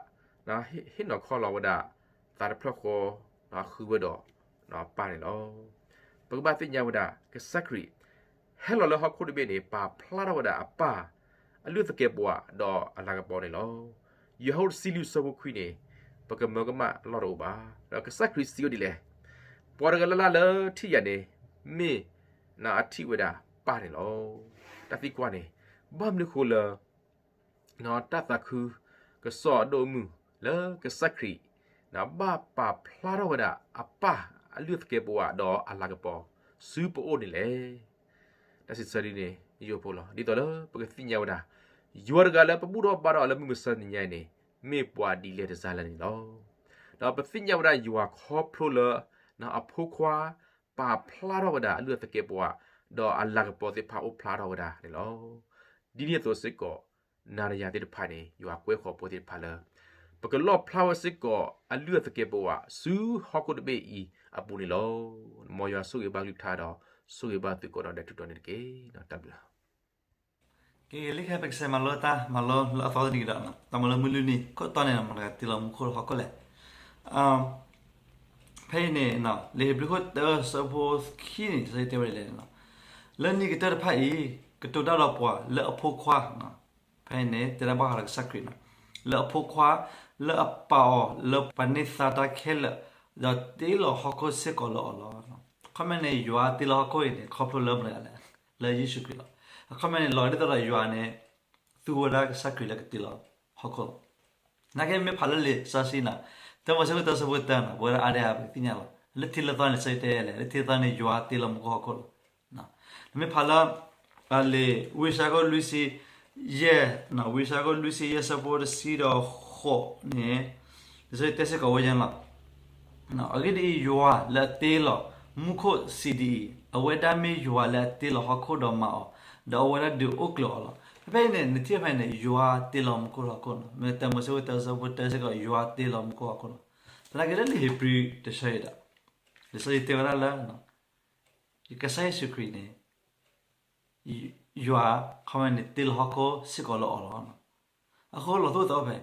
ဟ့ၣ်နီၤခီလီၤဝဲဒၣ် သးတဖျၢၣ်ဃီ ဃုဝဲဒီးပၢ်န့ၣ်လီၤ. ပကဘၣ်သ့ၣ်ညါဝဲဒၣ် ကစၢ်ခရံာ် ဟဲလီၤလၢဟီၣ်ခိၣ်တဘ့ၣ်န့ၣ် ပာ်ဖျါထီၣ်ဝဲဒၣ်အပၢ် အလုၢ်သကဲးပဝးဒီးအလၤကပီၤန့ၣ်လီၤ. ယိၤဟၣ်တဆံလွံၢ်ဆၢဖိခွံန့ၣ် ပကမၢကမၣ်လီၢ်တအိၣ်ဘၣ်. ဒီးကစၢ်ခရံာ်စံးဝဲဒ်လဲၣ်, ပှၤတဂၤလၢ်လၢ်လၢထံၣ်ယၤန့ၣ် မ့ၢ်အထံၣ်ဝဲဒၣ်ပၢ်န့ၣ်လီၤ. တၢ်သံကွၢ်န့ၣ် ဘၣ်မနုၤဃိလၢ တၢ်သးခုကစီၣ်အဒိၣ်အမုၢ်လၢကစၢ်ခရံာ် ဘၣ်ပာ်ဖျါထီၣ်ဝဲဒၣ်အပၢ်အလုၢ်သကဲးပဝးဒီးအလၤကပီၤ ဆူပအိၣ်န့ၣ်လဲၣ်. တၢ်စံးဆၢဒ်န့ၣ် ယိာ်ဖိလီၤ. ဒ်သိးလၢပကသ့ၣ်ညါဝဲဒၣ် ယွၤတဂၤလၢပဘူၣ်ထီၣ်ဘါထီၣ်အီၤလၢမုၢ်မဆါတနံၤညါအံၤန့ၣ် မ့ၢ်ပှၤဒ်လဲၣ်တစၢ်လၢန့ၣ်လီၤ. ဒီးပသ့ၣ်ညါဝဲဒၣ်ယွၤခီဖျိလၢ အဖိခွါ ပာ်ဖျါထီၣ်ဝဲဒၣ်အလုၢ်အသကဲးပဝး ဒီးအလၤကပီၤသ့ၣ်တဖၣ်အိၣ်ဖျါထီၣ်ဝဲဒၣ်န့ၣ်လီၤ. ဒ်န့ၣ်အသိးစ့ၢ်ကီး နၤဒီးယၤသ့ၣ်တဖၣ်န့ၣ် ယွၤကွဲဃီၤဖိသ့ၣ်တဖၣ်လၢ ပကလီၣ်ဖျါဝဲစ့ၢ်ကီးအလုၢ်အသကဲးပဝး ဆူဟီၣ်ခိၣ်တဘ့ၣ်အံၤအပူၤန့ၣ်လီၤ. မ်ယွၤဆိၣ်ဂ့ၤဘၣ်ကလုၢ်ကထါဒီး ဆိၣ်ဂ့ၤဘၣ်သုကိးဒီးဒဲးထူးတီၤန့ၣ်တက့ၢ်. တၢ်ဘျုး ကလံးခဲ ပကစဲးမၤလိတၢ်မၤလိလၢအသီတနံၤကဒီး တၢ်မၤလိမုၢ်လွံၢ်နံၤ ခိၣ်တီန့ၣ် မတၤတ့လီၤမူခိၣ်ဟီၣ်ခိၣ်လဲၣ်. ဖဲအံၤန့ၣ် လံာ်ဧ့ၤဘြံၤခိၣ်တၢအဆၢဖိခံန့ၣ် ကစၢ်ယွၤတဲဝဲဒ်လဲၣ်န့ၣ်လီၤ. လၢနံၤကတၢၢ်တဖၣ်အံၤ ကတိၤတၢ်ဒီးပှၤလၢအဖိခွါ ဖဲအံၤန့ၣ် တဲဒၣ်ဘၣ်ဃးဒီးကစၢ်ခရံာ်န့ၣ် လၢအဖိခွါ လၢအပာ်အီၤလၢပှၤန့ၢ်သါတၢ်ခဲလၢာ် ဒီးတ့လီၤဟီၣ်ခိၣ်စ့ၢ်ကီးလၢအီၤလီၤ. အခီပညီန့ၣ် ယွၤတ့လီၤဟီၣ်ခိၣ်အံၤန့ၣ် ခီဖျိလၢမတၤတဂၤလဲၣ်, လၢယ့ၣ်ၡူးခရံာ်လီၤ. အခီပညီန့ၣ် လီၤဒ်သိးဒီးယွၤန့ၣ် သူဝဲဒၣ်ကစၢ်ခရံာ်လၢကတ့လီၤဟီၣ်ခိၣ်လီၤ. နာ်က့မ့ၢ်ဖးလၢလံာ်စီဆှံန့ၣ် တၢမိၤၡ့ခိၣ်တၢအဆၢဖိတၢန့ၣ် ပဝဲဒၣ်အါဒံအါ ပကသ့ၣ်ညါလီၤ. လၢထံးလၢသီန့ၣ် ကစၢ်ယွၤတဲလဲၣ်, လၢထံးလၢသီန့ၣ် ယွၤတ့လီၤမူခိၣ်ဟီၣ်ခိၣ်လီၤ. နမ့ၢ်ဖးလၢ လံာ်ဝံယၡါယၤခိၣ်လွံၢ်ဆံယဲၢ်, ဝံယၡါယၤခိၣ်လွံၢ်ဆံယဲၢ်ဆၢဖိတဆံဒီးဃိးန့ၣ် ကစၢ်ယွၤတဲစ့ၢ်ကီးဝဲဒ်လဲၣ်, အဂ့ၢ်ဒ်အံၤ, ယွၤလၢအတ့လီၤမူခိၣ်စံးဒ်အံၤ, အဝဲဒၣ်မ့ၢ်ယွၤလၢအတ့လီၤဟီၣ်ခိၣ်ဒီးမၤအီၤ, ဒီးအဝဲဒၣ်ဒုးအိၣ်ကျၢၤအီၤလီၤ. ဖဲဖဲအံၤန့ၣ် နထံၣ်ဖဲန့ၣ် ယွၤတ့လီၤမူခိၣ်ဟီၣ်ခိၣ်န့ၣ်, မ့ၢ်တၢမိၤၡ့ခိၣ်တၢအဆၢဖိတၢစ့ၢ်ကီး ယွၤတ့လီၤမူခိၣ်ဟီၣ်ခိၣ်လီၤ. သနာ်က့လၢလံာ်ဧ့ၤဘြံၤတဆၢအံၤဒီး လံာ်စီဆှံတဲဝဲဒၣ်လၢ ကစၢ်ယ့ၣ်ၡူးခရံာ်န့ၣ် ယွၤ ခီမ့ၢ်န့ၣ် တ့လီၤဟီၣ်ခိၣ်စ့ၢ်ကီးလၢအီၤလီၤ. အဃိလီၤသူၣ်သီဖဲ,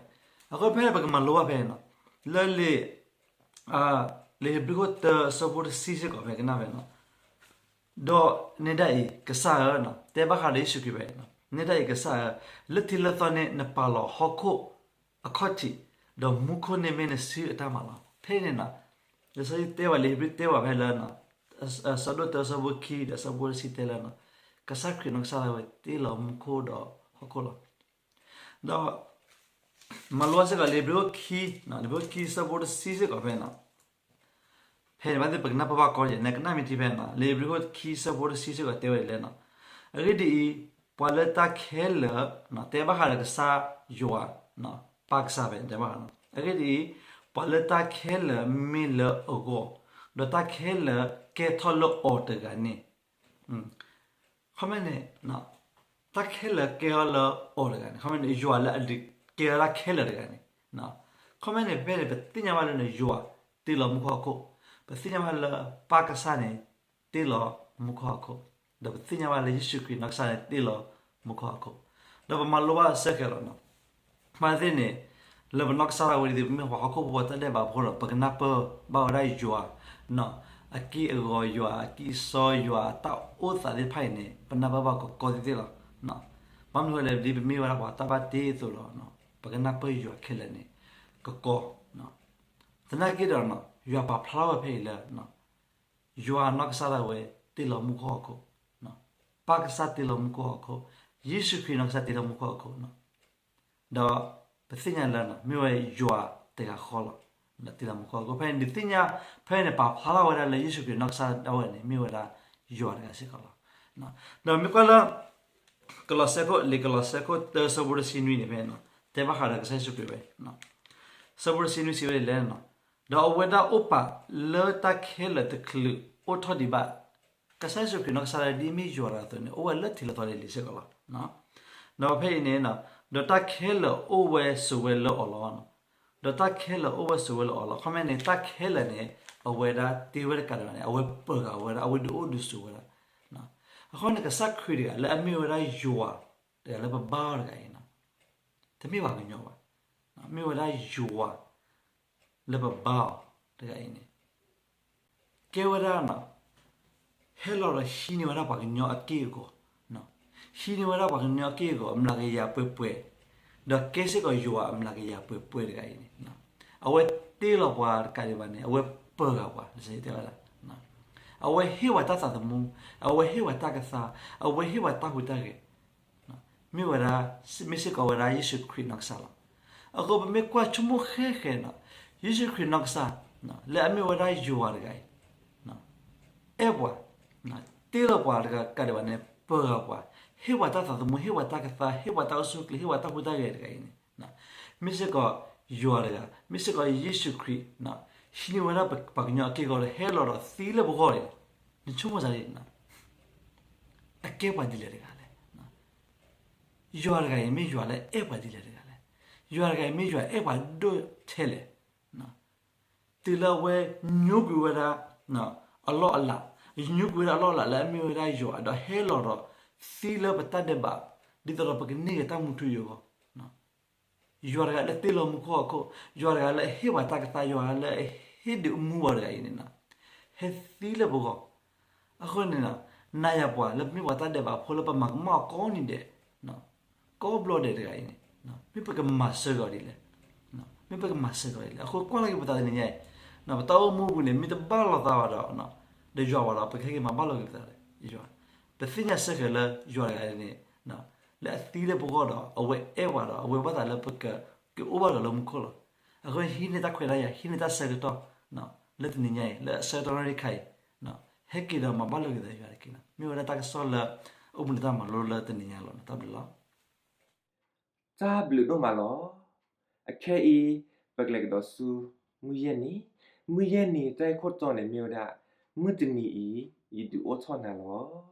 အဃိဖဲန့ၣ် ပကမၤလိဘၣ်ဖဲန့ၣ်လီၤ. လၢလံာ် လံာ်ဧ့ၤဘြံၤခိၣ်တၢအဆၢဖိတဆံစ့ၢ်ကီးဖဲကနၣ်ဖဲန့ၣ်လီၤ. ဒီးနဲဒၣ်အံၤ ကစၢ်ဧၢ, တဲဘၣ်ဃးဒီးယ့ၣ်ၡူးခရံာ်ဖဲန့ၣ်လီၤ. နဲဒၣ်အံၤ ကစၢ်ဧၢ, လၢထံးလၢသီန့ၣ် နပာ်လီၤဟီၣ်ခိၣ်အခီၣ်ထံး, ဒီးမူခိၣ်န့ၣ်မ့ၢ်နစုအတၢ်မၤလီၤ. ဖဲန့ၣ်လီၤ. လံာ်စီဆှံတဲဝဲ လံာ်ဧ့ၤဘြံၤတဲဝဲဖဲလၢ အဆၢဒိၣ်တၢအဆၢဖိခံဒီးအဆၢဖိတဆံတဲလၢ ကစၢ်ခရံာ်နီၢ်ကစၢ်ဒၣ်ဝဲတ့လီၤမူခိၣ်ဒီးဟီၣ်ခိၣ်လီၤ. ဒီး မၤလိစ့ၢ်ကီးလံာ်ဧ့ၤဘြံၤခိၣ်ခံ, လံာ်ဧ့ၤဘြံၤခိၣ်ခံအဆၢဖိတဆံစ့ၢ်ကီးဖဲန့ၣ်လီၤ. ဖဲန့ၣ်ဘၣ်သ့ၣ်ပကနၢ်ပၢၢ်ဘၣ်ကီယဲၢ် နကနၣ်မ့ၢ်ထံဖဲန့ၣ် လံာ်ဧ့ၤဘြံၤခိၣ်ခံဆၢဖိတဆံစ့ၢ်ကီးတဲဝဲဒ်လဲၣ်နီၤ. အဂ့ၢ်ဒ်အံၤ, ပှၤလၢတၢ်ခဲလၢာ် တဲဘၣ်ဃးဒီးကစၢ်ယွၤ ပၢ်ကစၢ်ဖဲတဲဘၣ်ဃးနီၤ. အဂ့ၢ်ဒ်အံၤ, ပှၤလၢတၢ်ခဲလၢာ်မ့ၢ်လၢအဂီၢ်, ဒီးတၢ်ခဲလၢာ်ကဲထီၣ်လၢအီၤတဂၤန့ၣ် ခီမ့ၢ်န့ၣ် တၢ်ခဲလၢာ်ကဲထီၣ်လၢအီၤတဂၤန့ၣ် ခီမ့ၢ်န့ၣ် ယွၤလၢအဒုးကဲထီၣ်တၢ်ခဲလၢာ်တဂၤန့ၣ် ခီမ့ၢ်န့ၣ် ဖဲန့ၣ် ပသ့ၣ်ညါဘၣ်လၢန့ၣ် ယွၤတ့လီၤမူခိၣ်ဟီၣ်ခိၣ်, ပသ့ၣ်ညါဘၣ်လၢပၢ်ကစၢ်န့ၣ် တ့လီၤမူခိၣ်ဟီၣ်ခိၣ်, ဒီးပသ့ၣ်ညါဘၣ်လၢယ့ၣ်ၡူးခရံာ်နီၢ်ကစၢ်န့ၣ် တ့လီၤမူခိၣ်ဟီၣ်ခိၣ်, ဒီးပမၤလိဘၣ်စ့ၢ်ကီးလီၤနီၤ. မ့ၢ်သ့ၣ်န့ၣ် လၢပနီၢ်ကစၢ်ဒၣ်ဝဲဒၣ် ပမ့ၢ်ပှၤဟီၣ်ခိၣ်ဖိတၢ်ဒဲးဘးဖိဒီး ပကနၢ်ပၢၢ်ဘၣ်ဝဲဒၣ်ယွၤ အက့ၢ်အဂီၤယွၤ အကံၢ်အစီယွၤ အတၢ်အိၣ်သးသ့ၣ်တဖၣ်အံၤန့ၣ် ပနၢ်ပၢၢ်ဘၣ်ကီကီသ့ၣ်သ့ၣ်လီၤ. ဘၣ်မနုၤဃိလဲၣ် ဒ်ပမ့ၢ်ဝဲဒၣ်ပှၤတၢ်ဘၣ်တ့အသိးဒီး ပကနၢ်ပၢၢ်ယွၤခဲလၢာ်န့ၣ် ကကီ, သနာ်က့ဒီး ယွၤပာ်ဖျါထီၣ်ဝဲဖဲအံၤလၢ ယွၤနီၢ်ကစၢ်ဒၣ်ဝဲတ့လီၤမူခိၣ်ဟီၣ်ခိၣ်, ပၢ်ကစၢ်တ့လီၤမူခိၣ်ဟီၣ်ခိၣ်, ယ့ၣ်ၡူးခရံာ်နီၢ်ကစၢ်တ့လီၤမူခိၣ်ဟီၣ်ခိၣ် ဒီးပသ့ၣ်ညါလၢ မ့ၢ်ဝဲယွၤတဂၤဃီလီၤ. ဒီးတ့လီၤမူခိၣ်ဟီၣ်ခိၣ် ဖဲန့ၣ် ဒုးသ့ၣ်ညါ ဖဲန့ၣ် ပာ်ဖျါထီၣ်ဝဲဒၣ်လၢယ့ၣ်ၡူးခရံာ်နီၢ်ကစၢ်ဒၣ်ဝဲန့ၣ် မ့ၢ်ဝဲဒၣ်ယွၤတဂၤစ့ၢ်ကီးလီၤ. ဒီးမ့ၢ်ကွၢ်လၢ ကလီးစဲခိၣ် လံာ်ကလီးစဲခိၣ်တၢ ဆၢဖိတဆံနွံန့ၣ်ဖဲန့ၣ် တဲဘၣ်ဃးဒီးကစၢ်ယ့ၣ်ၡူးခရံာ်ဝဲ ဆၢဖိတဆံနွံစံးဝဲဒ်လဲၣ်နီၤ, ဒီးအဝဲဒၣ်အိၣ်ပာ်လၢတၢ်ခဲလၢာ်တချုးအိၣ်ထီၣ်ဒံးဘၣ်, ကစၢ်ယ့ၣ်ၡူးခရံာ်နီၢ်ကစၢ်ဒၣ်ဒ်အမ့ၢ်ယွၤတဂၤအသိးန့ၣ် အိၣ်ဝဲလၢထံးလီၤသီလ့ၤလံၤစ့ၢ်ကီးလီၤ. ဒီးဖဲအံၤန့ၣ် ဒီးတၢ်ခဲလၢာ်အိၣ်ဝဲဆိးဝဲလၢအီၤလီၤ. ဒီးတၢ်ခဲလၢာ်အိၣ်ဝဲဆိးဝဲလၢအီၤလီၤ. ခီမ့ၢ်န့ၣ် တၢ်ခဲလၢာ်န့ၣ် အဝဲဒၣ်တ့ဝဲတကးဒံးဘၣ်န့ၣ် အဝဲပၢၤဃာ်ဝဲဒၣ် အဝဲဒုးအိၣ်ဒုးဆိးဝဲဒၣ်. အဃိန့ၣ် ကစၢ်ခရံာ်တဂၤလၢအမ့ၢ်ဝဲဒၣ်ယွၤတဂၤလၢပဘါအီၤတဂၤအံၤ တမ့ၢ်ပှၤကညီဘၣ်, မ့ၢ်ဝဲဒၣ်ယွၤလၢပဘါအီၤတဂၤအံၤန့ၣ် ကဲဝဲဒၣ် ဟဲလီၤဒီးဟံးန့ၢ်ဝဲဒၣ်ပှၤကညီအက့ၢ်အဂီၤ, ဟံးန့ၢ်ဝဲဒၣ်ပှၤကညီအက့ၢ်အဂီၤ အမျးကယၤပှဲၤပှဲၤ, ဒီးကဲစ့ၢ်ကီးယွၤအမျးကယၤပှဲၤပှဲၤတဂၤအံၤန့ၣ် အဝဲတ့လီၤပှၤတကးဒံးဘၣ်န့ၣ် အဝဲပၢၤဃာ်ပှၤ လံာ်စီဆှံတဲဝဲဒၣ် အဝဲဟ့ၣ်ပှၤတၢ်သးသမူ, အဝဲဟ့ၣ်ပှၤတၢ်ကသါ, အဝဲဟ့ၣ်ပှၤတၢ်ဟူးတၢ်ဂဲၤ မ့ၢ်ဝဲဒၣ် မ့ၢ်စ့ၢ်ကီးဝဲဒၣ်ယ့ၣ်ၡူးခရံာ်နီၢ်ကစၢ်လီၤ. အဃိပမ့ၢ်ကွၢ်ဆိကမိၣ်ဃဲဃဲနီၤ, ယ့ၣ်ၡူးခရံာ်နီၢ်ကစၢ် လၢအမ့ၢ်ဝဲဒၣ်ယွၤတဂၤအံၤ အဲၣ်ပှၤ, တ့လီၤပှၤတကးဒံးဘၣ်န့ၣ် ပၢၤဃာ်ပှၤ, ဟ့ၣ်ပှၤတၢ်သးသမူ, ဟ့ၣ်ပှၤတၢ်ကသါ, ဟ့ၣ်ပှၤတၢ်အိၣ်ဆူၣ်အိၣ်ချ့, ဟ့ၣ်ပှၤတၢ်ဟူးတၢ်ဂဲၤတဂၤအံၤန့ၣ် မ့ၢ်စ့ၢ်ကီးယွၤတဂၤ, မ့ၢ်စ့ၢ်ကီးယ့ၣ်ၡူးခရံာ် ဟံးန့ၢ်ဝဲဒၣ်ပှၤကညီအက့ၢ်အဂီၤဒီး ဟဲလီၤဒီးသံလၢပဂီၢ်န့ၣ် နဆိကမိၣ်သးဒ် အကဲပှၤဒ်လဲၣ်တဂၤလဲၣ်. ယွၤတဂၤအံၤမ့ၢ်ယွၤလၢအဲၣ်ပှၤဒ်လဲၣ်တဂၤလဲၣ်. ယွၤတဂၤအံၤမ့ၢ်ယွၤအဲၣ်ပှၤဒိၣ်ထဲလဲၣ်. တုၤလၢအဝဲညိကွံာ်ဝဲဒၣ် အလီၢ်အလၤ, ညိကွံာ်ဝဲဒၣ်အလီၢ်အလၤလၢအမ့ၢ်ဝဲဒၣ်ယွၤ ဒီးဟဲလီၤဒီးသံလၢပတၢ်ဒဲးဘး ဒ်သိးဒီးပကန့ၢ်က့ၤတၢ်မူထူယိာ်အဂီၢ် ယွၤတဂၤလၢတ့လီၤမူခိၣ်ဟီၣ်ခိၣ်, ယွၤတဂၤလၢအဟ့ၣ်ပှၤတၢ်ကသါ, ယွၤတဂၤလၢအဟ့ၣ်ဒုးမူပှၤတဂၤအံၤန့ၣ် ဟဲသံလၢပဂီၢ်. အဃိန့ၣ် နၤယၤပှၤလၢပမ့ၢ်ပှၤတၢ်ဒဲးဘးဖိလၢပမၤကမၣ်အီၤကိးနံၤဒဲး ကိးဘျီဒဲးတဂၤအံၤန့ၣ် မ့ၢ်ပကမၤစၢၤက့ၤအီၤဒ်လဲၣ်. မ့ၢ်ပကမၤစၢၤက့ၤအီၤဒ်လဲၣ်. အဃိကွၢ်လီၤက့ၤပသးတနံၤညါအံၤ ပတၢ်အိၣ်မူပူၤန့ၣ် မ့ၢ်တဘၣ်လိာ်သးဘၣ်ဒီး ဒီးယွၤဘၣ်ဒီး ပကဟဲက့ၤမၤဘၣ်လိာ်က့ၤပသးဒီးယွၤ. ပသ့ၣ်ညါစ့ၢ်ကီးလၢယွၤတဂၤန့ၣ် လၢအသံလၢပဂီၢ်ဒီး အဝဲအဲၣ်ပှၤဒီး အဝဲဘၣ်သးလၢပကက့ၤအိၣ်ဘၣ်ဒီးလၢမူခိၣ်လီၤ. အဃိဟံးန့ၢ်တၢ်ခွဲးတၢ်ယာ် ဟံးန့ၢ်တၢ်ဆၢကတီၢ် လၢတနံၤညါအံၤ လၢအဆၢကတီၢ်နီၣ်ရံၣ်ခါအံၤ ဟဲက့ၤဒီးမၤဘၣ်လိာ်က့ၤသးယွၤတက့ၢ်. မ့ၢ်ဝဲဒၣ်တၢ်ကစီၣ်လၢအိၣ်ဘှံးနံၤတၢ်မၤလိလၢတနံၤညါလီၤ. တၢ်ဘျုးလီၤ. တၢ်ဘျုးဒိၣ်မးလီၤ. အခဲအံၤ ပကလဲၤကဒီးဆူ မုၢ်ယဲၢ်နံၤ, မုၢ်ယဲၢ်နံၤတၢ်ဂ့ၢ်ခိၣ်တီန့ၣ်မ့ၢ်ဝဲဒၣ် မုၢ်တနံၤအံၤ ယဒုးအိၣ်ထီၣ်နၤလီၤ.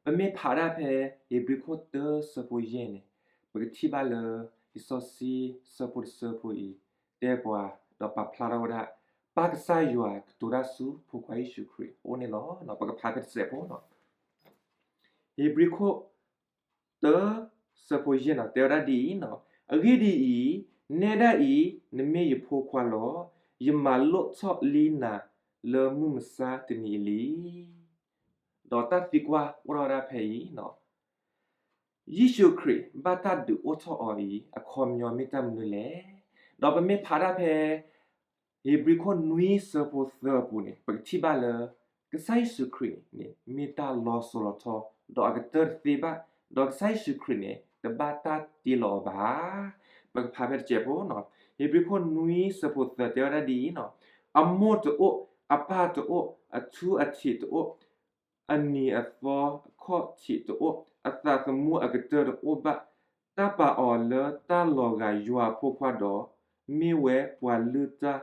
ပမ့ၢ်ဖးဒၣ်ဖဲ ဧ့ၤဘြံၤခိၣ်တၢ ဆၢဖိယဲၢ်န့ၣ် ပကထံၣ်ဘၣ်လၢ လံာ်စီဆှံ ဆၢဖိတဆၢဖိအံၤ တဲပှၤ ဒီးပာ်ဖျါထီၣ်ဝဲဒၣ် ပၢ်ကစၢ်ယွၤကတိၤတၢ်ဆူဖိခွါယ့ၣ်ၡူးခရံာ်အအိၣ်န့ၣ်လီၤ. ပကဖးဖဲတစဲးဖိ ဧ့ၤဘြံၤခိၣ်တၢ ဆၢဖိယဲၢ်န့ၣ် တဲဝဲဒၣ်ဒ်အံၤ, အဂ့ၢ်ဒ်အံၤ, နဲဒၣ်အံၤ နမ့ၢ်ယဖိခွါလီၤ. ယမၤလိၣ်ထီၣ်လံနၤလၢမုၢ်မဆါတနံၤအံၤလံ. ဒီးတၢ်သံကွၢ်အိၣ်ထီၣ်ဝဲဒၣ်ဖဲအံၤ ယ့ၣ်ၡူးခရံာ်ဘၣ်တၢ်ဒုးအိၣ်ထီၣ်အီၤအံၤ အခီပညီမ့ၢ်တၢ်မနုၤလဲၣ်. ဒီးပမ့ၢ်ဖးဒၣ်ဖဲ ဧ့ၤဘြံၤခိၣ်နွံဆၢဖိသၢအပူၤန့ၣ် ပကထံၣ်ဘၣ်လၢ ကစၢ်ယ့ၣ်ၡူးခရံာ်န့ၣ် မ့ၢ်တၢ်လီၤစိၤလီၤထီ ဒီးအကတၢၢ်တသ့ဘၣ်, ဒီးကစၢ်ယ့ၣ်ၡူးခရံာ်န့ၣ် တဘၣ်တၢ်တ့လီၤအီၤဘၣ်. ပကဖးဖဲတစဲးဖိ ဧ့ၤဘြံၤခိၣ်နွံဆၢဖိသၢတဲဝဲဒၣ်ဒ်အံၤ, အမိၢ်တအိၣ် အပၢ်တအိၣ်, အထူအထံးတအိၣ်, အနံၤအသီအခီၣ်ထံးတအိၣ်, အသးသမူအကတၢၢ်တအိၣ်ဘၣ်, တၢ်ပာ်အီၤလၢတၢ်လီၤဂာ်ယွၤအဖိခွါဒီး, မ့ၢ်ဝဲပှၤလုၢ်တၢ်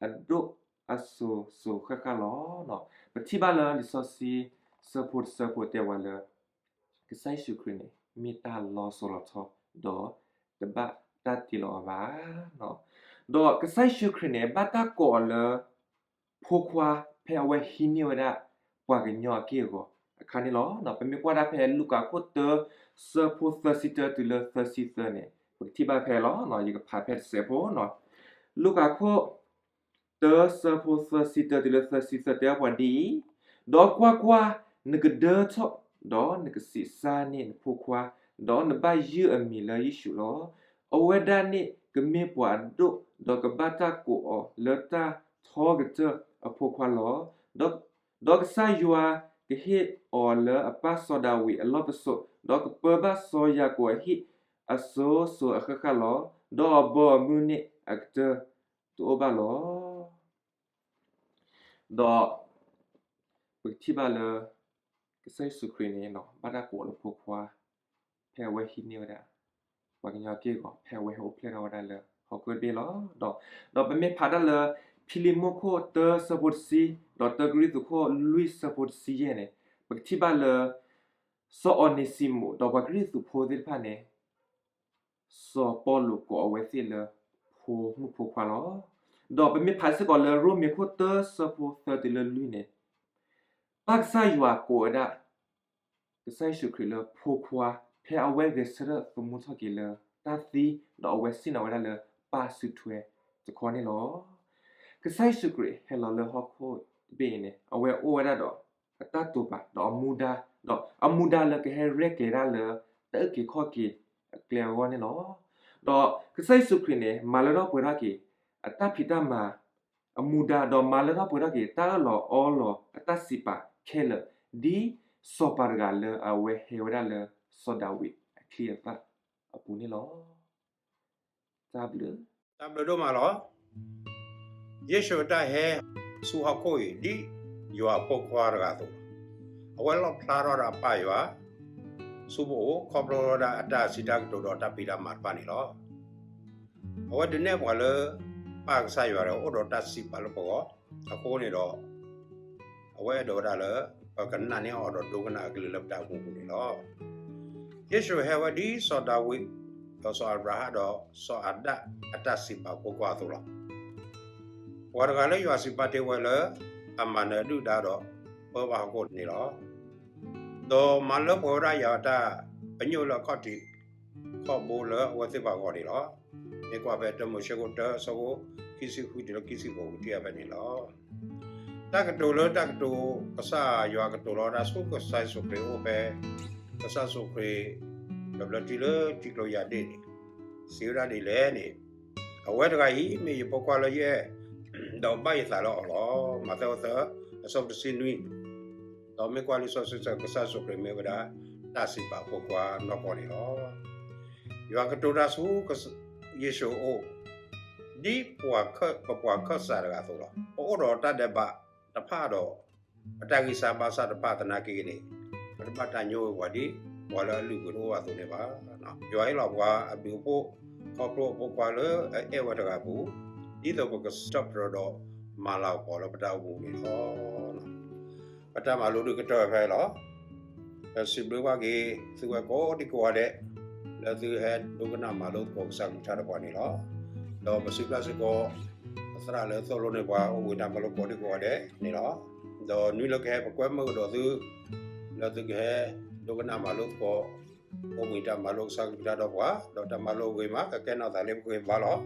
အဒိၣ်အစိၤစိၤဃၣ်ဃၣ်လီၤ. ပထံၣ်ဘၣ်လၢလံာ်စီဆှံ ဆၢဖိတဆၢဖိတဲဝဲလၢ ကစၢ်ယ့ၣ်ၡူးခရံာ်န့ၣ် မ့ၢ်တၢ်လီၤစိၤလီၤထီ, ဒီးတဘၣ်တၢ်တ့လီၤအီၤဘၣ်. ဒီးကစၢ်ယ့ၣ်ၡူးခရံာ်န့ၣ် ဘၣ်တၢ်ကိးအီၤလၢ ဖိခွါ ဖဲအဝဲဟံးန့ၢ်ဝဲဒၣ် ပှၤကညီအက့ၢ်အဂီၤအခါန့ၣ်လီၤ. ပမ့ၢ်ကွၢ်ဒၣ်ဖဲလူၤကၣ်ခိၣ်တၢ ဆၢဖိသၢဆံတၢတုၤလၢသၢဆံသၢန့ၣ် ပကထံၣ်ဘၣ်ဖဲလီၤ. ယကဖးဖဲတစဲးဖိ, လူၤကၣ်ခိၣ် တၢ ဆၢဖိသၢဆံတၢတုၤလၢသၢဆံသၢတဲပှၤဒ်အံၤ, ဒီးကွၢ်ကွၢ်, နကဒၢထီၣ်, ဒီးနကဆံးစၢ်န့ၢ်နဖိခွါ, ဒီးနဘၣ်ယုၢ်အမံၤလၢယ့ၣ်ၡူးလီၤ. အဝဲဒၣ်န့ၣ်ကမ့ၢ်ပှၤအဒိၣ်, ဒီးကဘၣ်တၢ်ကိးအီၤလၢတၢ်ထီကတၢၢ်အဖိခွါလီၤ. ဒီးကစၢ်ယွၤကဟ့ၣ်အီၤလၢအပၢ်စီၤဒၤဝံးအလီၢ်ပစိာ်, ဒီးကပၢဘၣ်စီၤယၤကိာ်အဟံၣ်အစိၤစိၤအဃၣ်ဃၣ်လီၤ. ဒီးအဘီအမုၢ်န့ၣ်အကတၢၢ်တအိၣ်ဘၣ်လီၤ. ဒီးပကထံၣ်ဘၣ်လၢ ကစၢ်ယ့ၣ်ၡူးခရံာ်န့ၣ် ဘၣ်တၢ်ကိးလၢဖိခွါ ဖဲအဝဲဟံးန့ၢ်ဝဲဒၣ် ပှၤကညီက့ၢ်ဂီၤ ဖဲအဝဲဟဲအိၣ်ဖျဲၣ်ထီၣ်ဝဲဒၣ်လၢဟီၣ်ခိၣ်တဘ့ၣ်လီၤ. ဒီး ဒီးပမ့ၢ်ဖးဒၣ်လၢ ဖံလံးမိၣ်ခိၣ်တၢ ဆၢဖိတဆံ, ဒီးတၢကရံၣ်သူးခိၣ်လွံၢ် ဆၢဖိတဆံယဲၢ်န့ၣ် ပကထံၣ်ဘၣ်လၢ စီၤအီၤန့စံမူး ဒီးပှၤကရံၣ်သူးဖိသ့ၣ်တဖၣ်န့ၣ် စီၤပီလူးကိးအဝဲသ့ၣ်လၢ ဖိမုၣ်ဖိခွါလီၤ. ဒီးပမ့ၢ်ဖးစ့ၢ်ကီးလၢရိမ့ၤခိၣ်တၢ ဆၢဖိသၢတုၤလၢလွံၢ်န့ၣ်, ပၢ်ကစၢ်ယွၤကိးဝဲဒၣ် ကစၢ်ယ့ၣ်ၡူးခရံာ်လၢဖိခွါ ဖဲအဝဲဂဲၤဆၢထၢၣ်သမူထီၣ်က့ၤလၢတၢ်သံ, ဒီးအဝဲဆ့ၣ်နီၤဝဲဒၣ်လၢပၢ်စုထွဲတခီန့ၣ်လီၤ. ကစၢ်ယ့ၣ်ၡူးခရံာ်ဟဲလီၤလၢဟီၣ်ခိၣ်တဘ့ၣ်အံၤန့ၣ် အဝဲအိၣ်ဝဲဒၣ်ဒီးအတၢ်တိာ်ပာ် ဒီးအမူဒါ, ဒီးအမူဒါလၢကဟဲရဲၣ်ကျဲၤဒၣ်လၢ တၢ်အုၣ်က့ၤခီၣ်က့ၤအကျဲအဂီၢ်န့ၣ်လီၤ. ဒီးကစၢ်ယ့ၣ်ၡူးခရံာ်န့ၣ် မၤလၢထီၣ်ပှဲၤထီၣ်က့ၤ အတၢ်ဖံးတၢ်မၤ အမူဒါ ဒီးမၤလၢထီၣ်ပှဲၤထီၣ်က့ၤ တၢ်အၢၣ်လီၤအီလီၤအတၢ်စံးပာ်ခဲလၢာ် ဒ်စီၤပၤတဂၤလၢအဝဲဟဲဝဲဒၣ်လၢစီၤဒၤဝံးအချံအသၣ်အပူၤန့ၣ်လီၤ. တၢ်ဘျုး, တၢ်ဘျုးဒိၣ်မးလီၤ. ယ့ၣ်ၡူးအတၢ်ဟဲဆူဟီၣ်ခိၣ်အံၤ ဒ်ယွၤအဖိခွါတဂၤအသိးလီၤ. အဝဲလီၣ်ဖျါထီၣ်ဒီးအပၢ်ယွၤ ဆူပအိၣ် ခီဖျိဝဲဒၣ်အတၢ်စံးတၢ်ကတိၤဒီးတၢ်ဖံးတၢ်မၤတဖၣ်န့ၣ်လီၤ. အဝဲဒုးနဲၣ်ပှၤလၢ ပၢ်ကစၢ်ယွၤဒီး အိၣ်ဒီးတၢ်စံးပာ်လၢပဂီၢ်အဃိန့ၣ်ဒီး အဝဲအဲၣ်ဒိးဝဲဒၣ်လၢ ပကနာ်န့ၢ်အီၤဒီးဒိကနၣ်အကလုၢ်လၢပတၢ်အိၣ်မူအပူၤန့ၣ်လီၤ. ယ့ၣ်ၡူးဟဲဝဲဒ်စီၤဒၤဝံး ဒီးစီၤအၤဘြၤဟၣ်ဒီးစီၤအၤဒၣ်အတၢ်စံးပာ်ဖိခွါအသိးလီၤ. ပှၤတဂၤလၢယွၤစံးဘၣ်တ့ၢ်ဝဲလၢ အမၤနၢၤအဒုၣ်ဒါဒီး ပၢဘၣ်ဟီၣ်ခိၣ်န့ၣ်လီၤ. ဒီးမၤလၢပှဲၤဝဲဒၣ်ယွၤအတၢ်ပညိၣ်လၢအခီၣ်ထံးခီၣ်ဘိလၢအဝဲသ့ၣ်တဖၣ်အဂီၢ်န့ၣ်လီၤ. မ့ၢ်ကွၢ်ဖဲတၢမိၤၡ့ခိၣ်တၢအဆၢဖိခံဆံဃုတုၤလၢခံဆံဃိး ကထံၣ်အဖဲန့ၣ်လီၤ. တၢ်ကတိၤလၢတၢ်ကတိၤ ကစၢ်ယွၤကတိၤလီၤဝဲဒၣ်ဆူကစၢ်ယ့ၣ်ၡူးခရံာ်အအိၣ်ဖဲ ကစၢ်ယ့ၣ်ၡူးခရံာ် ကဘျၢထံလၢထံကျိယၢ်ဒ့ၣ်န့ၣ် စံးဝဲဒၣ်ဒ်လဲၣ်န့ၣ်, အဝဲတဂၤအံၤ မ့ၢ်ယဖိခွါလၢယအဲၣ် ဒီးဘၣ်ယသးလၢအီၤလီၤ. မးသဲအဆၢ အဆၢဖိတဆံနွံ, ဒီးမ့ၢ်ကွၢ်လံာ်စီဆှံ ကစၢ်ယ့ၣ်ၡူးခရံာ်မ့ၢ်ဝဲဒၣ် တၢ်စံးပာ်ဖိခွါနီၢ်ကီၢ်န့ၣ်လီၤ. ယွၤကတိၤတၢ်ဆူ ယ့ၣ်ၡူးအအိၣ် ဒ်ပပှၤခၢၣ်စးတဂၤအသိးလီၤ. ပအိၣ်ဒီးတၢ်ဒဲးဘးတဖၣ်ဒီး ပတၢ်ဂံၢ်စၢ်ဘါစၢ်တဖၣ်သနာ်က့န့ၣ် ပတဘၣ်တၢ်ညိကွံာ်ပှၤဒ် ပှၤလၢအလုၢ်အပှ့ၤတအိၣ်ဘၣ်အသိးန့ၣ်ဘၣ်. ယွၤဟ့ၣ်လီၤပှၤအဘျုးအဖှိၣ် ခီဖျိအဖိခွါလၢအအဲၣ်ဝဲတဂၤအပူၤ ဒ်သိးပကစံးထီၣ်ပတြၢၤဒီးမၤလၤကပီၤလၢပတၢ်အိၣ်မူန့ၣ်လီၤ. ပတၢ်မၤလိဒုးကတၢၢ်ဖဲအံၤလီၤ. ပစံးဘျုးဘၣ်က့ၤသုဝဲကိးဒံကိးဂၤဒဲး လၢသုဟဲဒိကနၣ်မၤလိသကိးကစၢ်ကလုၢ်ကထါတပှၤန့ၣ်လီၤ. ဒီးပစံးဘျုးစ့ၢ်ကီး ပသရၣ်လၢသိၣ်လိန့ၢ်ပှၤအိၣ်ဘှံးတၢ်မၤလိကိးဒံကိးဂၤဒဲးန့ၣ်လီၤ. ဒီးနွံလၢကဟဲပကွဲမုာ်ကဒီးသု လၢသုကဟဲဒိကနၣ်မၤလိသကိး အိၣ်ဘှံးတၢ်မၤလိကစၢ်ကလုၢ်ကထါဒီးပှၤ ဒီးတၢ်မၤလိအဂ့ၤမး ကကဲနီၢ်သးလၢပဂ့ၤဘၣ်လီၤ.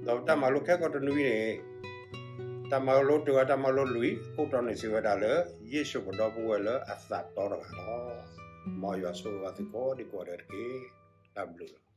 ဒီးပတၢ်မၤလိခဲကိာ်တနွံန့ၣ် တၢ်မၤလိတဂၤ တၢ်မၤလိလွံၢ် ခိၣ်တီန့ၣ်စံးဝဲဒၣ်လၢ ယ့ၣ်ၡူးပဒီပုၢ်ဝဲၢ်လၢအသးတီတဂၤလီၤ. မ်ယွၤဆိၣ်ဂ့ၤဘၣ်သုကိးဒံကိးဂၤဒဲးတက့ၢ်. တၢ်ဘျုးလီၤ.